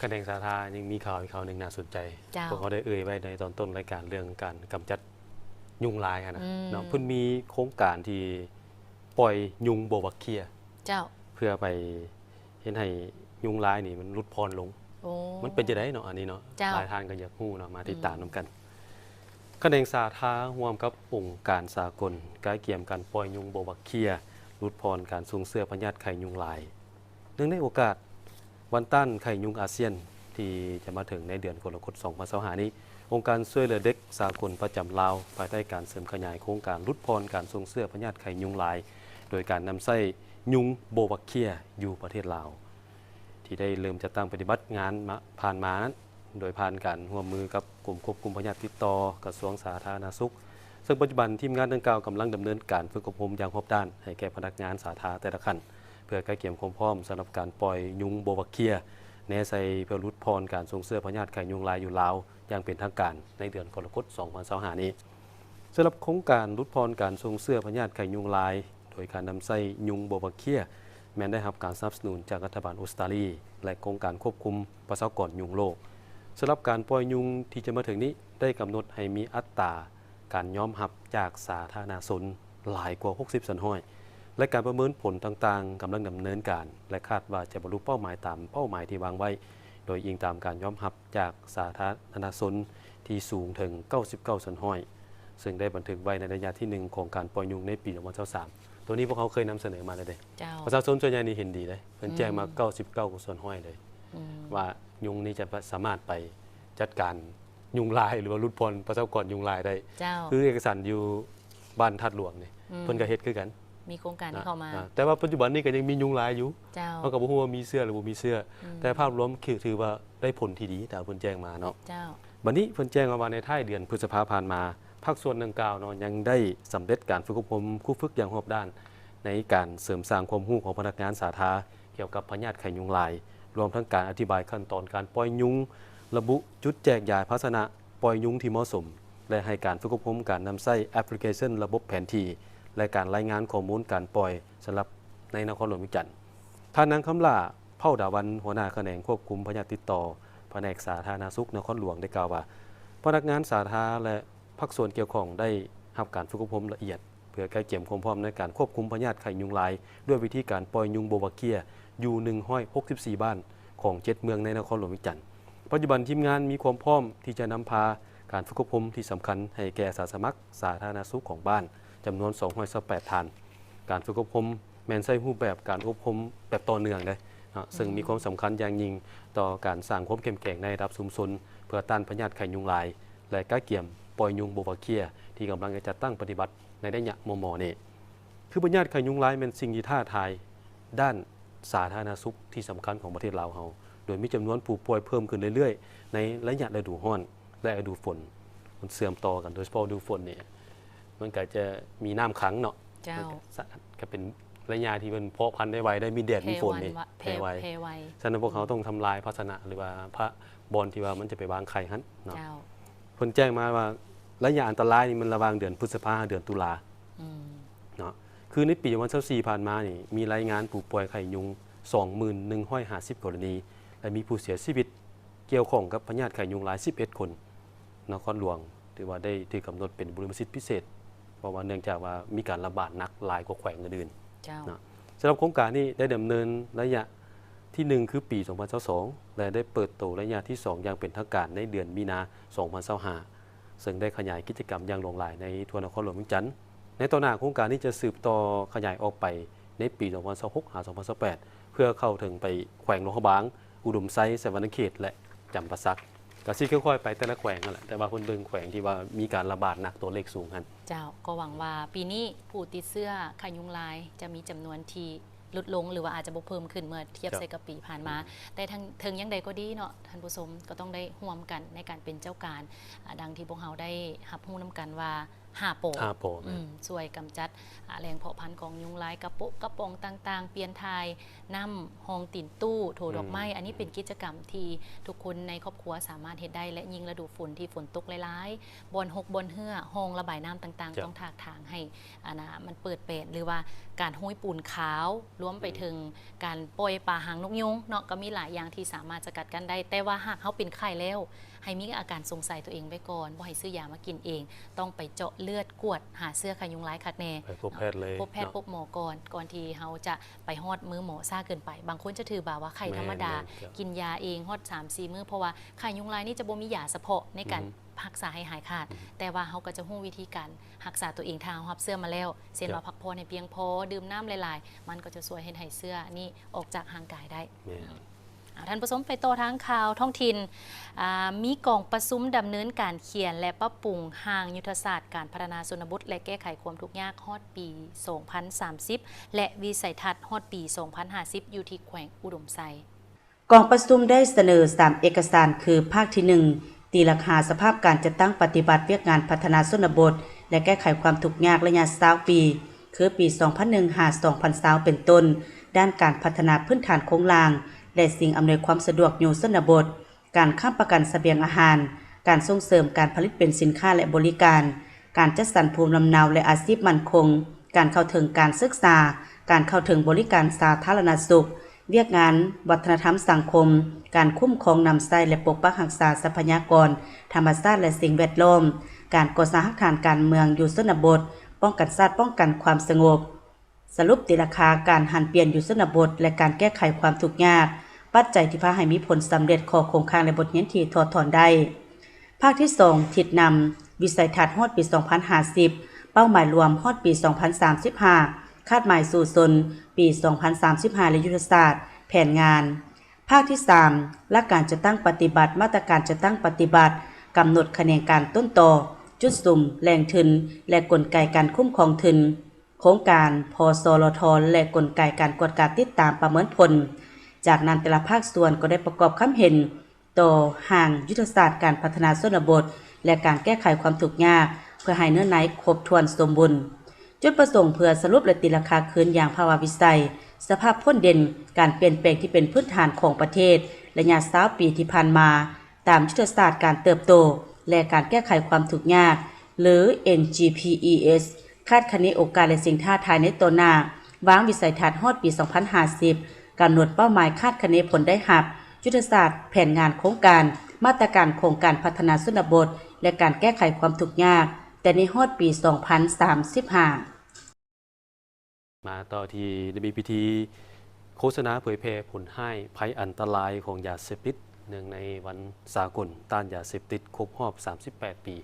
ຂະແໜງສາທາຍັງມີຂ່າວອີກຂ່າວໜຶ່ງໜ້າສົນໃຈ ເຈົ້າ ພວກເຮົາໄດ້ເອີ່ຍໄວ້ໃນຕອນຕົ້ນລາຍການເລື່ອງການກຳຈັດຍຸງລາຍຫັ້ນນະ ອືມ ເນາະ. ເພິ່ນມີໂຄງການທີ່ປ່ອຍຍຸງບໍ່ບັກເຄຍ ເຈົ້າ ເພື່ອໄປເຮັດໃຫ້ຍຸງລາຍນີ້ມັນຫຼຸດຜ່ອນລົງ. ໂອ້ ມັນເປັນຈັ່ງໃດເນາະ ອັນນີ້ເນາະ ເຈົ້າ ຫຼາຍທ່ານກໍຢາກຮູ້ເນາະ ມາຕິດຕາມ ອືມ ນຳກັນ. ຂະແໜງສາທາຮ່ວມກັບອົງການສາກົນ ກະກຽມການປ່ອຍຍຸງບໍ່ບັກເຄຍ ຫຼຸດຜ່ອນການຊົງເຊື້ອພະຍາດໄຂ້ຍຸງລາຍ. ເນື່ອງໃນໂອກາດວັນຕ້ານໄຂ້ຍຸງອາຊຽນ ທີ່ຈະມາເຖິງໃນເດືອນກໍລະກົດ ສອງພັນຊາວຫ້ານີ້, ອົງການຊ່ວຍເຫຼືອເດັກສາກົນປະຈຳລາວ ພາຍໃຕ້ການເສີມຂະຫຍາຍໂຄງການຫຼຸດຜ່ອນການຊົງເຊື້ອພະຍາດໄຂ້ຍຸງລາຍ ໂດຍການນຳໃຊ້ຍຸງບໍ່ບັກເຄຍຢູ່ປະເທດລາວ ທີ່ໄດ້ເລີ່ມຈັດຕັ້ງປະຕິບັດງານມາ ຜ່ານມານັ້ນ ໂດຍຜ່ານການຮ່ວມມືກັບ ກົມຄວບຄຸມພະຍາດຕິດຕໍ່ ກະຊວງສາທາລະນະສຸກ, ເຊິ່ງປັດຈຸບັນທີມງານດັ່ງກ່າວກຳລັງດຳເນີນການຝຶກອົບຮົມຢ່າງຮອບດ້ານໃຫ້ແກ່ພະນັກງານສາທາແຕ່ລະຂັ້ນ ເພື່ອກະກຽມຄວາມພ້ອມສຳລັບການປ່ອຍຍຸງໂບວາເຄຍແນໃສ່ ເພື່ອຫຼຸດຜ່ອນການຊົງເຊື້ອພະຍາດໄຂ້ຍຸງລາຍຢູ່ລາວຢ່າງເປັນທາງການໃນເດືອນກໍລະກົດ ສອງພັນຊາວຫ້ານີ້. ສຳລັບໂຄງການຫຼຸດຜ່ອນການຊົງເຊື້ອພະຍາດໄຂ້ຍຸງລາຍ ໂດຍການນຳໃຊ້ຍຸງໂບວາເຄຍ ແມ່ນໄດ້ຮັບການສະໜັບສະໜູນຈາກລັດຖະບານອົດສະຕາລີ ແລະ ອົງການຄວບຄຸມປະຊາກອນຍຸງໂລກ. ສຳລັບການປ່ອຍຍຸງທີ່ຈະມາເຖິງນີ້ ໄດ້ກຳນົດໃຫ້ມີອັດຕາການຍອມຮັບຈາກສາທາລະນະຊົນຫຼາຍກວ່າ ຫົກສິບສ່ວນຮ້ອຍ ແລະ ການປະເມີນຜົນຕ່າງໆກຳລັງດຳເນີນການ ແລະ ຄາດວ່າຈະບັນລຸເປົ້າໝາຍຕາມເປົ້າໝາຍທີ່ວາງໄວ້ ໂດຍອີງຕາມການຍອມຮັບຈາກສາທາລະນະຊົນທີ່ສູງເຖິງ ເກົ້າສິບເກົ້າສ່ວນຮ້ອຍ ເຊິ່ງໄດ້ບັນທຶກໄວ້ໃນໄລຍະທີໜຶ່ງຂອງການປ່ອຍຍຸງໃນປີສອງພັນຊາວສາມ. ໂຕນີ້ພວກເຮົາເຄີຍນຳສະເໜີມາແລ້ວເດ້. ເຈົ້າ. ປະຊາຊົນສ່ວນໃຫຍ່ນີ້ເຫັນດີເດ້. ເພິ່ນແຈ້ງມາ ອືມ ເກົ້າສິບເກົ້າສ່ວນຮ້ອຍເລີຍ ອືມ ວ່າຍຸງນີ້ຈະສາມາດໄປຈັດການຍຸງລາຍ ຫຼືວ່າຫຼຸດຜ່ອນປະຊາກອນຍຸງລາຍໄດ້. ເຈົ້າ. ຄືເອກະສານຢູ່ບ້ານທາດຫຼວງນີ້ ອືມ ເພິ່ນກໍເຮັດຄືກັນ. ມີໂຄງການນີ້ເຂົ້າມາ. ອາ ແຕ່ວ່າປັດຈຸບັນນີ້ກໍຍັງມີຍຸງລາຍຢູ່. ເຈົ້າ. ເຮົາກໍບໍ່ຮູ້ວ່າມີເຊື້ອ ຫຼື ບໍ່ມີເຊື້ອ. ອືມ. ແຕ່ພາບລວມຄືຖືວ່າໄດ້ຜົນທີ່ດີ ຕາມເພິ່ນແຈ້ງມາເນາະ. ເຈົ້າ. ບັດນີ້ເພິ່ນແຈ້ງມາວ່າໃນທ້າຍເດືອນພຶດສະພາຜ່ານມາ ພາກສ່ວນດັ່ງກ່າວເນາະ ຍັງໄດ້ສຳເລັດການຝຶກອົບຮົມຄູຝຶກຢ່າງຮອບດ້ານ ໃນການເສີມສ້າງຄວາມຮູ້ຂອງພະນັກງານສາທາ ກ່ຽວກັບພະຍາດໄຂ້ຍຸງລາຍ, ລວມທັງການອະທິບາຍຂັ້ນຕອນການປ່ອຍຍຸງ, ລະບຸຈຸດແຈກຢາຍພາຊະນະປ່ອຍຍຸງທີ່ເໝາະສົມ ແລະ ໃຫ້ການຝຶກອົບຮົມການນຳໃຊ້ແອັບພລິເຄຊັນລະບົບແຜນທີ່ ແລະ ການລາຍງານຂໍ້ມູນການປ່ອຍສຳລັບໃນນະຄອນຫຼວງວຽງຈັນ. ທ່ານນາງ ຄຳຫຼ້າ ເຜົ່າດາວັນ ຫົວໜ້າຂະແໜງຄວບຄຸມພະຍາດຕິດຕໍ່ ພະແນກສາທາລະນະສຸກນະຄອນຫຼວງ ໄດ້ກ່າວວ່າ ພະນັກງານສາທາ ແລະ ພາກສ່ວນກ່ຽວຂ້ອງໄດ້ຮັບການຝຶກອົບຮົມລະອຽດ ເພື່ອກະກຽມຄວາມພ້ອມໃນການຄວບຄຸມພະຍາດໄຂ້ຍຸງລາຍ ດ້ວຍວິທີການປ່ອຍຍຸງໂບວາເຄຍ ຢູ່ໜຶ່ງຮ້ອຍຫົກສິບສີ່ບ້ານຂອງເຈັດເມືອງໃນນະຄອນຫຼວງວຽງຈັນ. ປັດຈຸບັນທີມງານມີຄວາມພ້ອມທີ່ຈະນຳພາການຝຶກອົບຮົມທີ່ສຳຄັນໃຫ້ແກ່ອາສາສະໝັກສາທາລະນະສຸກຂອງບ້ານ ຈຳນວນສອງຮ້ອຍຊາວແປດທ່ານ. ການຝຶກອົບຮົມແມ່ນໃຊ້ຮູບແບບການອົບຮົມແບບຕໍ່ເນື່ອງເດ້ເນາະ, ເຊິ່ງມີຄວາມສຳຄັນຢ່າງຍິ່ງຕໍ່ການສ້າງຄວາມເຂັ້ມແຂງໃນລະດັບຊຸມຊົນ ເພື່ອຕ້ານພະຍາດໄຂ້ຍຸງລາຍ ແລະ ກະກຽມປ່ອຍຍຸງໂບວາເຄຍ ທີ່ກຳລັງຈະຈັດຕັ້ງປະຕິບັດໃນໄລຍະມໍ່ໆນີ້. ຄືພະຍາດໄຂ້ຍຸງລາຍແມ່ນສິ່ງທີ່ທ້າທາຍດ້ານສາທາລະນະສຸກທີ່ສຳຄັນຂອງປະເທດລາວເຮົາ, ໂດຍມີຈຳນວນຜູ້ປ່ວຍເພີ່ມຂຶ້ນເລື້ອຍໆ ໃນໄລຍະລະດູຮ້ອນ ແລະ ລະດູຝົນ. ມັນເຊື່ອມຕໍ່ກັນ ໂດຍສະເພາະລະດູຝົນນີ້ ມັນກໍຈະມີນ້ຳຂັງເນາະ. ເຈົ້າ. ມັນກໍສະ ກໍເປັນໄລຍະທີ່ເພິ່ນເພາະພັນໄດ້ໄວ ໄດ້ມີແດດມີຝົນນີ້ ແພ່ໄວ ແພ່ໄວ ແພ່ໄວ. ສະນັ້ນພວກເຮົາ ອືມ ຕ້ອງທຳລາຍພາຊະນະ ຫຼືວ່າພະ ບ່ອນທີ່ວ່າມັນຈະໄປວາງໄຂ່ຫັ້ນເນາະ. ເຈົ້າ. ເພິ່ນແຈ້ງມາວ່າໄລຍະອັນຕະລາຍນີ້ມັນລະຫວ່າງເດືອນພຶດສະພາຫາເດືອນຕຸລາ. ອືມ. ເນາະ. ຄືໃນປີສອງພັນຊາວສີ່ຜ່ານມານີ້ ມີລາຍງານຜູ້ປ່ວຍໄຂ້ຍຸງສອງໝື່ນໜຶ່ງຮ້ອຍຫ້າສິບກໍລະນີ ແລະ ມີຜູ້ເສຍຊີວິດກ່ຽວຂ້ອງກັບພະຍາດໄຂ້ຍຸງລາຍສິບເອັດຄົນ. ນະຄອນຫຼວງຖືວ່າໄດ້ຖືກກຳນົດເປັນບຸລິມະສິດພິເສດ ເພາະວ່າເນື່ອງຈາກວ່າມີການລະບາດໜັກຫຼາຍກວ່າແຂວງອື່ນໆ. ເຈົ້າ. ເນາະ. ສຳລັບໂຄງການນີ້ໄດ້ດຳເນີນໄລຍະທີໜຶ່ງ ຄືປີສອງພັນຊາວສອງ ແລະ ໄດ້ເປີດໂຕໄລຍະທີສອງຢ່າງເປັນທາງການໃນເດືອນມີນາ ສອງພັນຊາວຫ້າ ເຊິ່ງໄດ້ຂະຫຍາຍກິດຈະກຳຢ່າງຫຼວງຫຼາຍໃນທົ່ວນະຄອນຫຼວງວຽງຈັນ. ໃນຕໍ່ໜ້າໂຄງການນີ້ຈະສືບຕໍ່ຂະຫຍາຍອອກໄປໃນປີສອງພັນຊາວຫົກ ຫາ ສອງພັນຊາວແປດ ເພື່ອເຂົ້າເຖິງໄປແຂວງຫຼວງພະບາງ, ອຸດົມໄຊ, ໄຊວະນະເຂດ ແລະ ຈຳປາສັກ. ກະຊິຄ່ອຍໆໄປແຕ່ລະແຂວງຫັ້ນແຫຼະ, ແຕ່ວ່າເພິ່ນເບິ່ງແຂວງທີ່ວ່າມີການລະບາດໜັກ ຕົວເລກສູງຫັ້ນ. ເຈົ້າ, ກໍຫວັງວ່າປີນີ້ຜູ້ຕິດເຊື້ອໄຂ້ຍຸງລາຍຈະມີຈຳນວນທີ່ ຫຼຸດລົງ ຫຼືວ່າອາດຈະບໍ່ເພີ່ມຂຶ້ນເມື່ອທຽບໃສ່ກັບປີຜ່ານມາ. ເຈົ້າ. ແຕ່ເຖິງ ເຖິງຢ່າງໃດກໍດີເນາະ ທ່ານຜູ້ຊົມ ກໍຕ້ອງໄດ້ຮ່ວມກັນໃນການເປັນເຈົ້າການ ອາ ດັ່ງທີ່ພວກເຮົາໄດ້ຮັບຮູ້ນຳກັນວ່າ ຫ້າ ປ ຫ້າ ປ ແມ່ນ ອືມ ຊ່ວຍກຳຈັດ ອາ ແຫຼ່ງເພາະພັນຂອງຍຸງລາຍ ກະໂປະກະປ໋ອງຕ່າງໆ, ປ່ຽນຖ່າຍນ້ຳຮອງຕີນຕູ້, ໂຖດອກໄມ້. ອືມ. ອັນນີ້ເປັນກິດຈະກຳທີ່ທຸກຄົນໃນຄອບຄົວສາມາດເຮັດໄດ້ ແລະ ຍິ່ງລະດູຝົນທີ່ຝົນຕົກຫຼາຍໆ, ບ່ອນຫົກບ່ອນເຮື້ອ, ຮ່ອງລະບາຍນ້ຳຕ່າງໆ ເຈົ້າ. ຕ້ອງຖາກຖາງໃຫ້ ອັນນ່າ ມັນເປີດແປນ ຫຼືວ່າການໂຮຍປູນຂາວ ລວມໄປເຖິງ ອືມ ການປ່ອຍປາຫາງນົກຍຸງເນາະ, ກໍມີຫຼາຍຢ່າງທີ່ສາມາດສະກັດກັ້ນໄດ້. ແຕ່ວ່າຫາກເຮົາເປັນໄຂ້ແລ້ວ ໃຫ້ມີອາການສົງໄສຕົວເອງໄວ້ກ່ອນ, ບໍ່ໃຫ້ຊື້ຢາມາກິນເອງ, ຕ້ອງໄປເຈາະເລືອດກວດຫາເຊື້ອໄຂ້ຍຸງລາຍຄັກແນ່, ໄປພົບແພດເລີຍ ພົບແພດ ເນາະ ພົບໝໍກ່ອນ, ກ່ອນທີ່ເຮົາຈະໄປຮອດມືໝໍຊ້າເກີນໄປ. ບາງຄົນຈະຖືບາວ່າໄຂ້ທຳມະດາ, ແມ່ນໆ ເຈົ້າ ກິນຢາເອງຮອດສາມສີ່ມື້, ເພາະວ່າໄຂ້ຍຸງລາຍນີ້ຈະບໍ່ມີຢາສະເພາະໃນການ ອືຮຶ ຮັກສາໃຫ້ຫາຍຂາດ, ອືຮຶ ແຕ່ວ່າເຮົາກໍຈະຮູ້ວິທີການຮັກສາຕົວເອງ ຖ້າເຮົາຮັບເຊື້ອມາແລ້ວ, ເຊັ່ນວ່າ ເຈົ້າ ພັກຜ່ອນໃຫ້ພຽງພໍ, ດື່ມນ້ຳຫຼາຍໆ, ມັນກໍຈະຊ່ວຍເຮັດໃຫ້ເຊື້ອນີ້ອອກຈາກຮ່າງກາຍໄດ້. ແມ່ນ. ອາ ທ່ານຜູ້ຊົມ ໄປຕໍ່ທາງຂ່າວທ້ອງຖິ່ນ. ອາ ມີກອງປະຊຸມດຳເນີນການຂຽນ ແລະ ປັບປຸງຮ່າງຍຸດທະສາດການພັດທະນາຊົນນະບົດ ແລະ ແກ້ໄຂຄວາມທຸກຍາກຮອດປີສອງພັນສາມສິບ ແລະ ວິໄສທັດຮອດປີສອງພັນຫ້າສິບ ຢູ່ທີ່ແຂວງອຸດົມໄຊ. ກອງປະຊຸມໄດ້ສະເໜີສາມເອກະສານ ຄື ພາກທີໜຶ່ງ ຕີລາຄາສະພາບການຈັດຕັ້ງປະຕິບັດວຽກງານພັດທະນາຊົນນະບົດ ແລະ ແກ້ໄຂຄວາມທຸກຍາກໄລຍະຊາວປີ ຄືປີສອງພັນໜຶ່ງຫາສອງພັນຊາວ ເປັນຕົ້ນ ດ້ານການພັດທະນາພື້ນຖານໂຄງລ່າງ ແລະ ສິ່ງອຳນວຍຄວາມສະດວກຢູ່ຊົນນະບົດ, ການຄ້ຳປະກັນສະບຽງອາຫານ, ການສົ່ງເສີມການຜະລິດເປັນສິນຄ້າ ແລະ ບໍລິການ, ການຈັດສັນພູມລຳເນາ ແລະ ອາຊີບໝັ້ນຄົງ, ການເຂົ້າເຖິງການສຶກສາ, ການເຂົ້າເຖິງບໍລິການສາທາລະນະສຸກ, ວຽກງານວັດທະນະທຳສັງຄົມ, ການຄຸ້ມຄອງນຳໃຊ້ ແລະ ປົກປັກຮັກສາຊັບພະຍາກອນທຳມະຊາດ ແລະ ສິ່ງແວດລ້ອມ, ການກໍ່ສ້າງຮາກຖານການເມືອງຢູ່ຊົນນະບົດ, ປ້ອງກັນຊາດ, ປ້ອງກັນຄວາມສະຫງົບ. ສະຫຼຸບຕີລາຄາການຫັນປ່ຽນຢູ່ຊົນນະບົດ ແລະ ການແກ້ໄຂຄວາມທຸກຍາກ, ປັດໄຈທີ່ພາໃຫ້ມີຜົນສຳເລັດ, ຂໍ້ຄົງຄ້າງ ແລະ ບົດຮຽນທີ່ຖອດຖອນໄດ້. ພາກທີສອງ ທິດນຳ, ວິໄສທັດຮອດປີສອງພັນຫ້າສິບ, ເປົ້າໝາຍລວມຮອດປີສອງພັນສາມສິບຫ້າ, ຄາດໝາຍສູ້ຊົນປີສອງພັນສາມສິບຫ້າ ແລະ ຍຸດທະສາດແຜນງານ. ພາກທີສາມ ຫຼັກການຈັດຕັ້ງປະຕິບັດ, ມາດຕະການຈັດຕັ້ງປະຕິບັດ, ກຳນົດຂະແໜງການຕົ້ນຕໍ, ຈຸດສຸມ, ແຫຼ່ງທຶນ ແລະ ກົນໄກການຄຸ້ມຄອງທຶນ, ໂຄງການ ພສລທ ແລະ ກົນໄກການກວດກາຕິດຕາມປະເມີນຜົນ. ຈາກນັ້ນ ແຕ່ລະພາກສ່ວນກໍໄດ້ປະກອບຄຳເຫັນຕໍ່ຮ່າງຍຸດທະສາດການພັດທະນາຊົນນະບົດ ແລະ ການແກ້ໄຂຄວາມທຸກຍາກ ເພື່ອໃຫ້ເນື້ອໃນຄົບຖ້ວນສົມບູນ. ຈຸດປະສົງເພື່ອສະຫຼຸບ ແລະ ຕີລາຄາຄືນຢ່າງພາວະວິໄສ ສະພາບພົ້ນເດັ່ນການປ່ຽນແປງທີ່ເປັນພື້ນຖານຂອງປະເທດໄລຍະຊາວປີທີ່ຜ່ານມາ ຕາມຍຸດທະສາດການເຕີບໂຕ ແລະ ການແກ້ໄຂຄວາມທຸກຍາກ ຫຼື NGPES ຄາດຄະເນໂອກາດ ແລະ ສິ່ງທ້າທາຍໃນຕໍ່ໜ້າ, ວາງວິໄສທັດຮອດປີສອງພັນຫ້າສິບ, ກຳນົດເປົ້າໝາຍຄາດຄະເນຜົນໄດ້ຮັບ, ຍຸດທະສາດ, ແຜນງານໂຄງການ, ມາດຕະການຂອງການພັດທະນາຊົນນະບົດ ແລະ ການແກ້ໄຂຄວາມທຸກຍາກ ແຕ່ໃນຮອດປີສອງພັນສາມສິບຫ້າ. ມາຕໍ່ທີ່ໄດ້ມີພິທີໂຄສະນາເຜີຍແຜ່ຜົນຮ້າຍໄພອັນຕະລາຍຂອງຢາເສບຕິດ ເນື່ອງໃນວັນສາກົນຕ້ານຢາເສບຕິດຄົບຮອບສາມສິບແປດປີ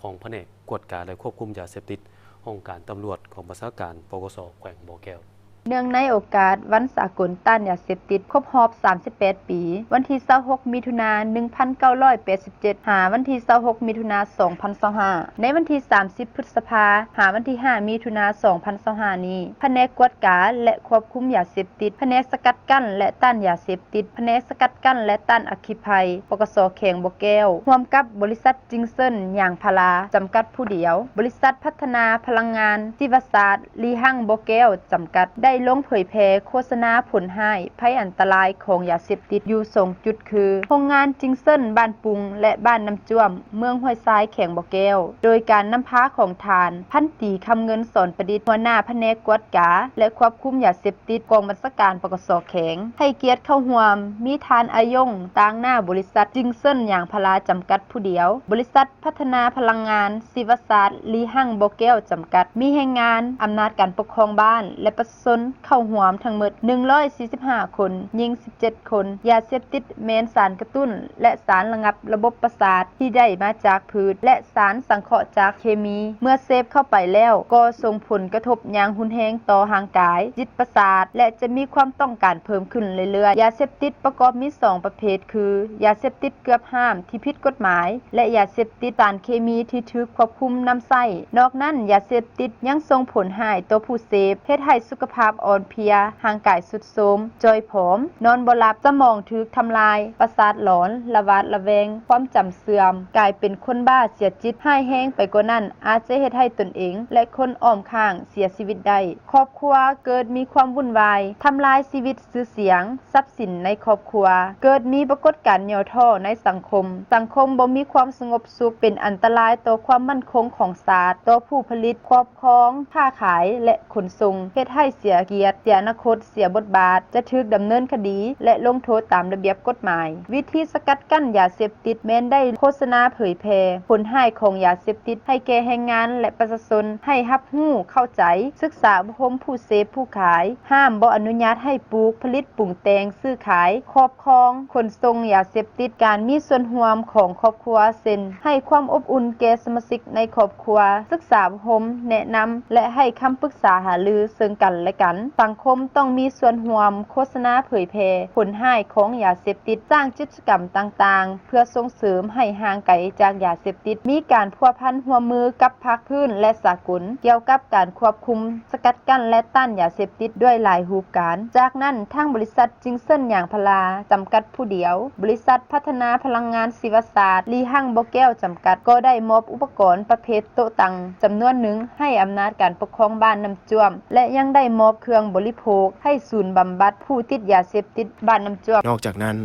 ຂອງພະແນກກວດກາ ແລະ ຄວບຄຸມຢາເສບຕິດ ຫ້ອງການຕຳຫຼວດກອງບັນຊາການ ປກສ ແຂວງບໍ່ແກ້ວ. ເນື່ອງໃນໂອກາດວັນສາກົນຕ້ານຢາເສບຕິດຄົບຮອບສາມສິບແປດປີ ວັນທີຊາວຫົກ ມິຖຸນາ ໜຶ່ງພັນເກົ້າຮ້ອຍແປດສິບເຈັດ ຫາວັນທີຊາວຫົກ ມິຖຸນາ ສອງພັນຊາວຫ້າ ໃນວັນທີສາມສິບ ພຶດສະພາ ຫາວັນທີຫ້າ ມິຖຸນາ ສອງພັນຊາວຫ້ານີ້ ພະແນກກວດກາ ແລະ ຄວບຄຸມຢາເສບຕິດ, ພະແນກສະກັດກັ້ນ ແລະ ຕ້ານຢາເສບຕິດ, ພະແນກສະກັດກັ້ນ ແລະ ຕ້ານອັກຄີໄພ ປກສ ແຂວງບໍ່ແກ້ວ ຮ່ວມກັບບໍລິສັດຈິງເຊິນຢາງພາລາ ຈຳກັດຜູ້ດຽວ, ບໍລິສັດພັດທະນາພະລັງງານຊີວະສາດ ລີຮັງບໍ່ແກ້ວ ຈຳກັດ ໄດ້ລົງເຜີຍແຜ່ໂຄສະນາຜົນຮ້າຍໄພອັນຕະລາຍຂອງຢາເສບຕິດຢູ່ສອງຈຸດຄື ໂຮງງານຈິງເຊິນບ້ານປຸງ ແລະ ບ້ານນ້ຳຈ້ວມ ເມືອງຫ້ວຍຊາຍ ແຂວງບໍ່ແກ້ວ ໂດຍການນຳພາຂອງທ່ານ ພັນຕີ ຄຳເງິນ ສອນປະດິດ ຫົວໜ້າພະແນກກວດກາ ແລະ ຄວບຄຸມຢາເສບຕິດ ກອງບັນຊາການ ປກສ ແຂວງ ໃຫ້ກຽດເຂົ້າຮ່ວມ ມີທ່ານ ອາຍົງ ຕາງໜ້າບໍລິສັດຈິງເຊິນຢາງພາລາ ຈຳກັດຜູ້ດຽວ, ບໍລິສັດ ພັດທະນາພະລັງງານຊີວະສາດ ລີຮັງບໍ່ແກ້ວ ຈຳກັດ ມີແຮງງານ, ອຳນາດການປົກຄອງບ້ານ ແລະ ປະຊາຊົນເຂົ້າຮ່ວມທັງໝົດໜຶ່ງຮ້ອຍສີ່ສິບຫ້າຄົນ, ຍິງສິບເຈັດຄົນ. ຢາເສບຕິດແມ່ນສານກະຕຸ້ນ ແລະ ສານລະງັບລະບົບປະສາດທີ່ໄດ້ມາຈາກພືດ ແລະ ສານສັງເຄາະຈາກເຄມີ ເມື່ອເສບເຂົ້າໄປແລ້ວກໍສົ່ງຜົນກະທົບຢ່າງຮຸນແຮງຕໍ່ຮ່າງກາຍ, ຈິດປະສາດ ແລະ ຈະມີຄວາມຕ້ອງການເພີ່ມຂຶ້ນເລື້ອຍໆ. ຢາເສບຕິດປະກອບມີສອງປະເພດຄື ຢາເສບຕິດເກືອບຫ້າມທີ່ຜິດກົດໝາຍ ແລະ ຢາເສບຕິດສານເຄມີທີ່ຖືກຄວບຄຸມນຳໃຊ້. ນອກນັ້ນ, ຢາເສບຕິດຍັງສົ່ງຜົນຮ້າຍຕໍ່ຜູ້ເສບ, ເຮັດໃຫ້ສຸຂະພາບອ່ອນເພຍ, ຮ່າງກາຍຊຸດໂຊມ, ຈ່ອຍຜອມ, ນອນບໍ່ຫຼັບ, ສະໝອງຖືກທຳລາຍ, ປະສາດຫຼອນ, ລະຫວາດລະແວງ, ຄວາມຈຳເສື່ອມ, ກາຍເປັນຄົນບ້າເສຍຈິດ, ຮ້າຍແຮງໄປກວ່ານັ້ນ, ອາດຈະເຮັດໃຫ້ຕົນເອງ ແລະ ຄົນອ້ອມຂ້າງເສຍຊີວິດໄດ້. ຄອບຄົວເກີດມີຄວາມວຸ່ນວາຍ, ທຳລາຍຊີວິດ, ຊື່ສຽງ, ຊັບສິນໃນຄອບຄົວ, ເກີດມີປາກົດການຫຍໍ້ທໍ້ໃນສັງຄົມ, ສັງຄົມບໍ່ມີຄວາມສະຫງົບສຸກ, ເປັນອັນຕະລາຍຕໍ່ຄວາມໝັ້ນຄົງຂອງຊາດ, ຕໍ່ຜູ້ຜະລິດ, ຄອບຄອງ, ຄ້າຂາຍ ແລະ ຂົນສົ່ງ, ເຮັດໃຫ້ເສຍກຽດ, ເສຍອະນາຄົດ, ເສຍບົດບາດ, ຈະຖືກດຳເນີນຄະດີ ແລະ ລົງໂທດຕາມລະບຽບກົດໝາຍ. ວິທີສະກັດກັ້ນຢາເສບຕິດແມ່ນໄດ້ໂຄສະນາເຜີຍແຜ່ຜົນຮ້າຍຂອງຢາເສບຕິດໃຫ້ແກ່ແຮງງານ ແລະ ປະຊາຊົນໃຫ້ຮັບຮູ້ເຂົ້າໃຈ, ສຶກສາອົບຮົມຜູ້ເສບຜູ້ຂາຍ, ຫ້າມບໍ່ອະນຸຍາດໃຫ້ປູກ, ຜະລິດ, ປຸງແຕ່ງ, ຊື້ຂາຍ, ຄອບຄອງ, ຂົນສົ່ງຢາເສບຕິດ, ການມີສ່ວນຮ່ວມຂອງຄອບຄົວ ເຊັ່ນ ໃຫ້ຄວາມອົບອຸ່ນແກ່ສະມາຊິກໃນຄອບຄົວ, ສຶກສາອົບຮົມ, ແນະນຳ ແລະ ໃຫ້ຄຳປຶກສາຫາລືເຊິ່ງກັນ ແລະ ກັນ. ສັງຄົມຕ້ອງມີສ່ວນຮ່ວມໂຄສະນາເຜີຍແຜ່ຜົນຮ້າຍຂອງຢາເສບຕິດ, ສ້າງກິດຈະກຳຕ່າງໆ ເພື່ອສົ່ງເສີມໃຫ້ຫ່າງໄກຈາກຢາເສບຕິດ, ມີການພົວພັນຮ່ວມມືກັບພາກພື້ນ ແລະ ສາກົນ ກ່ຽວກັບການຄວບຄຸມ, ສະກັດກັ້ນ ແລະ ຕ້ານຢາເສບຕິດດ້ວຍຫຼາຍຮູບການ. ຈາກນັ້ນ, ທາງບໍລິສັດຈິງເຊິນຢາງພາລາ ຈຳກັດຜູ້ດຽວ, ບໍລິສັດພັດທະນາພະລັງງານຊີວະສາດ ລີຮັງບໍ່ແກ້ວ ຈຳກັດ ກໍໄດ້ມອບອຸປະກອນປະເພດໂຕະຕັ່ງຈຳນວນໜຶ່ງໃຫ້ອຳນາດການປົກຄອງບ້ານນ້ຳຈວມ ແລະ ຍັງໄດ້ມອບເຄື່ອງບໍລິໂພກໃຫ້ສູນບຳບັດຜູ້ຕິດຢາເສບຕິດບ້ານນ້ຳຈວມ. ນອກຈາກນັ້ນ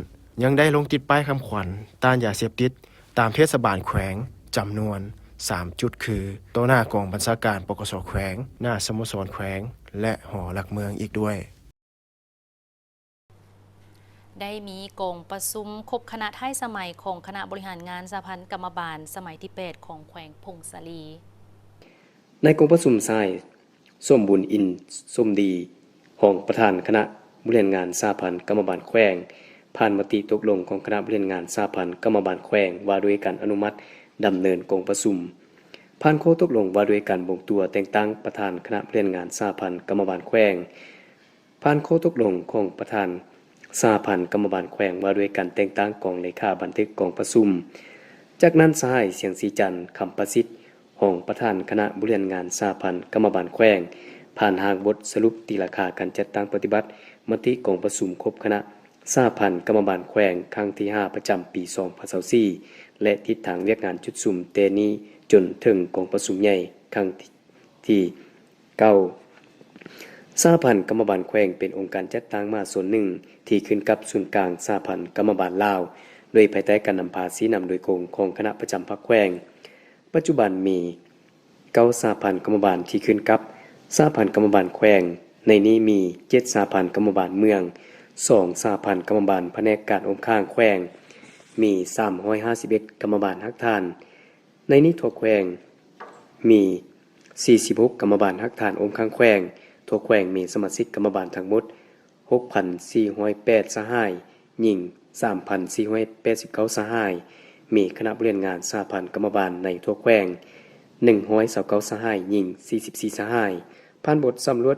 ຍັງໄດ້ລົງຕິດປ້າຍຄຳຂວັນຕ້ານຢາເສບຕິດຕາມເທດສະບານແຂວງ ຈຳນວນສາມຈຸດ ຄື ຕໍ່ໜ້າກອງບັນຊາການ ປກສ ແຂວງ, ໜ້າສະໂມສອນແຂວງ ແລະ ຫໍຫຼັກເມືອງອີກດ້ວຍ. ໄດ້ມີກອງປະຊຸມຄົບຄະນະທ້າຍສະໄໝຂອງຄະນະບໍລິຫານງານສະຫະພັນກຳມະບານສະໄໝທີແປດຂອງແຂວງຜົ້ງສາລີ. ໃນກອງປະຊຸມ, ຊາຍ ສົມບູນ ອິນສົມດີ ຮອງປະທານຄະນະບໍລິຫານງານສະຫະພັນກຳມະບານແຂວງ ຜ່ານມະຕິຕົກລົງຂອງຄະນະບໍລິຫານງານສະຫະພັນກຳມະບານແຂວງ ວ່າດ້ວຍການອະນຸມັດດຳເນີນກອງປະຊຸມ. ຜ່ານຂໍ້ຕົກລົງວ່າດ້ວຍການບົ່ງຕົວແຕ່ງຕັ້ງປະທານຄະນະບໍລິຫານງານສະຫະພັນກຳມະບານແຂວງ. ຜ່ານຂໍ້ຕົກລົງຂອງປະທານສະຫະພັນກຳມະບານແຂວງ ວ່າດ້ວຍການແຕ່ງຕັ້ງກອງເລຂາບັນທຶກກອງປະຊຸມ. ຈາກນັ້ນ, ສະຫາຍ ສຽງສີຈັນ ຄຳປະສິດ ຮອງປະທານຄະນະບໍລິຫານງານສະຫະພັນກຳມະບານແຂວງ ຜ່ານຮ່າງບົດສະຫຼຸບຕີລາຄາການຈັດຕັ້ງປະຕິບັດມະຕິກອງປະຊຸມຄົບຄະນະສະຫະພັນກຳມະບານແຂວງຄັ້ງທີຫ້າ ປະຈຳປີສອງພັນຊາວສີ່ ແລະ ທິດທາງວຽກງານຈຸດສຸມແຕ່ນີ້ຈົນເຖິງກອງປະຊຸມໃຫຍ່ຄັ້ງທີ ເກົ້າ. ສະຫະພັນກຳມະບານແຂວງເປັນອົງການຈັດຕັ້ງມະຫາຊົນໜຶ່ງທີ່ຂຶ້ນກັບສູນກາງສະຫະພັນກຳມະບານລາວ ໂດຍພາຍໃຕ້ການນຳພາຊີ້ນຳໂດຍກົງຂອງຄະນະປະຈຳພັກແຂວງ. ປັດຈຸບັນມີເກົ້າສະຫະພັນກຳມະບານທີ່ຂຶ້ນກັບສະຫະພັນກຳມະບານແຂວງ, ໃນນີ້ມີເຈັດສະຫະພັນກຳມະບານເມືອງ, ສອງສະຫະພັນກຳມະບານພະແນກການອົງຄ້າງແຂວງ, ມີສາມຮ້ອຍຫ້າສິບເອັດກຳມະບານຮາກຖານ. ໃນນີ້ທົ່ວແຂວງມີສີ່ສິບຫົກກຳມະບານຮາກຖານອົງຄ້າງແຂວງ, ທົ່ວແຂວງມີສະມາຊິກກຳມະບານທັງໝົດຫົກພັນສີ່ຮ້ອຍແປດສະຫາຍ, ຍິງສາມພັນສີ່ຮ້ອຍແປດສິບເກົ້າສະຫາຍ, ມີຄະນະບໍລິຫານງານສະຫະພັນກຳມະບານໃນທົ່ວແຂວງໜຶ່ງຮ້ອຍຊາວເກົ້າສະຫາຍ, ຍິງສີ່ສິບສີ່ສະຫາຍ. ຜ່ານບົດສຳຫຼວດ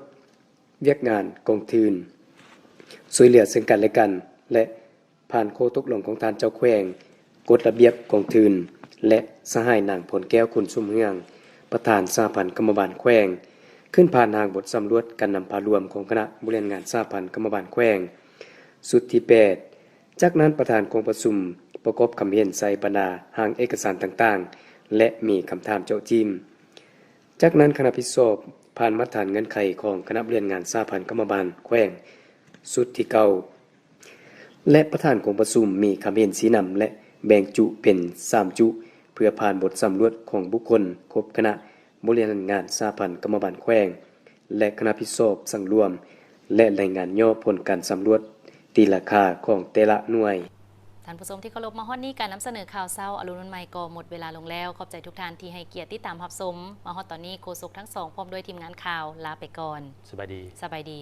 ວຽກງານກອງທຶນ ຊ່ວຍເຫຼືອເຊິ່ງກັນແລະກັນ ແລະ ຜ່ານຂໍ້ຕົກລົງຂອງທ່ານເຈົ້າແຂວງ, ກົດລະບຽບກອງທຶນ ແລະ ສະຫາຍນາງ ພອນແກ້ວ ຄຸນສົມເຮືອງ ປະທານສະຫະພັນກຳມະບານແຂວງ ຂຶ້ນຜ່ານຮ່າງບົດສຳຫຼວດການນຳພາລວມຂອງຄະນະບໍລິຫານງານສະຫະພັນກຳມະບານແຂວງ ຊຸດທີແປດ. ຈາກນັ້ນປະທານກອງປະຊຸມປະກອບຄຳເຫັນໃສ່ບັນດາຮ່າງເອກະສານຕ່າງໆ ແລະ ມີຄຳຖາມເຈາະຈີ້ມ. ຈາກນັ້ນຄະນະຜິດຊອບຜ່ານມາດຖານເງື່ອນໄຂຂອງຄະນະບໍລິຫານງານສະຫະພັນກຳມະບານແຂວງ ຊຸດທີເກົ້າ ແລະ ປະທານກອງປະຊຸມມີຄຳເຫັນຊີ້ນຳ ແລະ ແບ່ງຈຸເປັນສາມຈຸ ເພື່ອຜ່ານບົດສຳຫຼວດຂອງບຸກຄົນຄົບຄະນະບໍລິຫານງານສະຫະພັນກຳມະບານແຂວງ ແລະ ຄະນະຜິດຊອບສັງລວມ ແລະ ລາຍງານຫຍໍ້ຜົນການສຳຫຼວດຕີລາຄາຂອງແຕ່ລະໜ່ວຍ. ທ່ານຜູ້ຊົມທີ່ເຄົາລົບ, ມາຮອດນີ້ການນຳສະເໜີຂ່າວເຊົ້າອະລຸນວັນໃໝ່ກໍໝົດເວລາລົງແລ້ວ. ຂອບໃຈທຸກທ່ານທີ່ໃຫ້ກຽດຕິດຕາມຮັບຊົມ. ມາຮອດຕອນນີ້ໂຄສົກທັງສອງພ້ອມດ້ວຍທີມງານຂ່າວລາໄປກ່ອນ. ສະບາຍດີ. ສະບາຍດີ.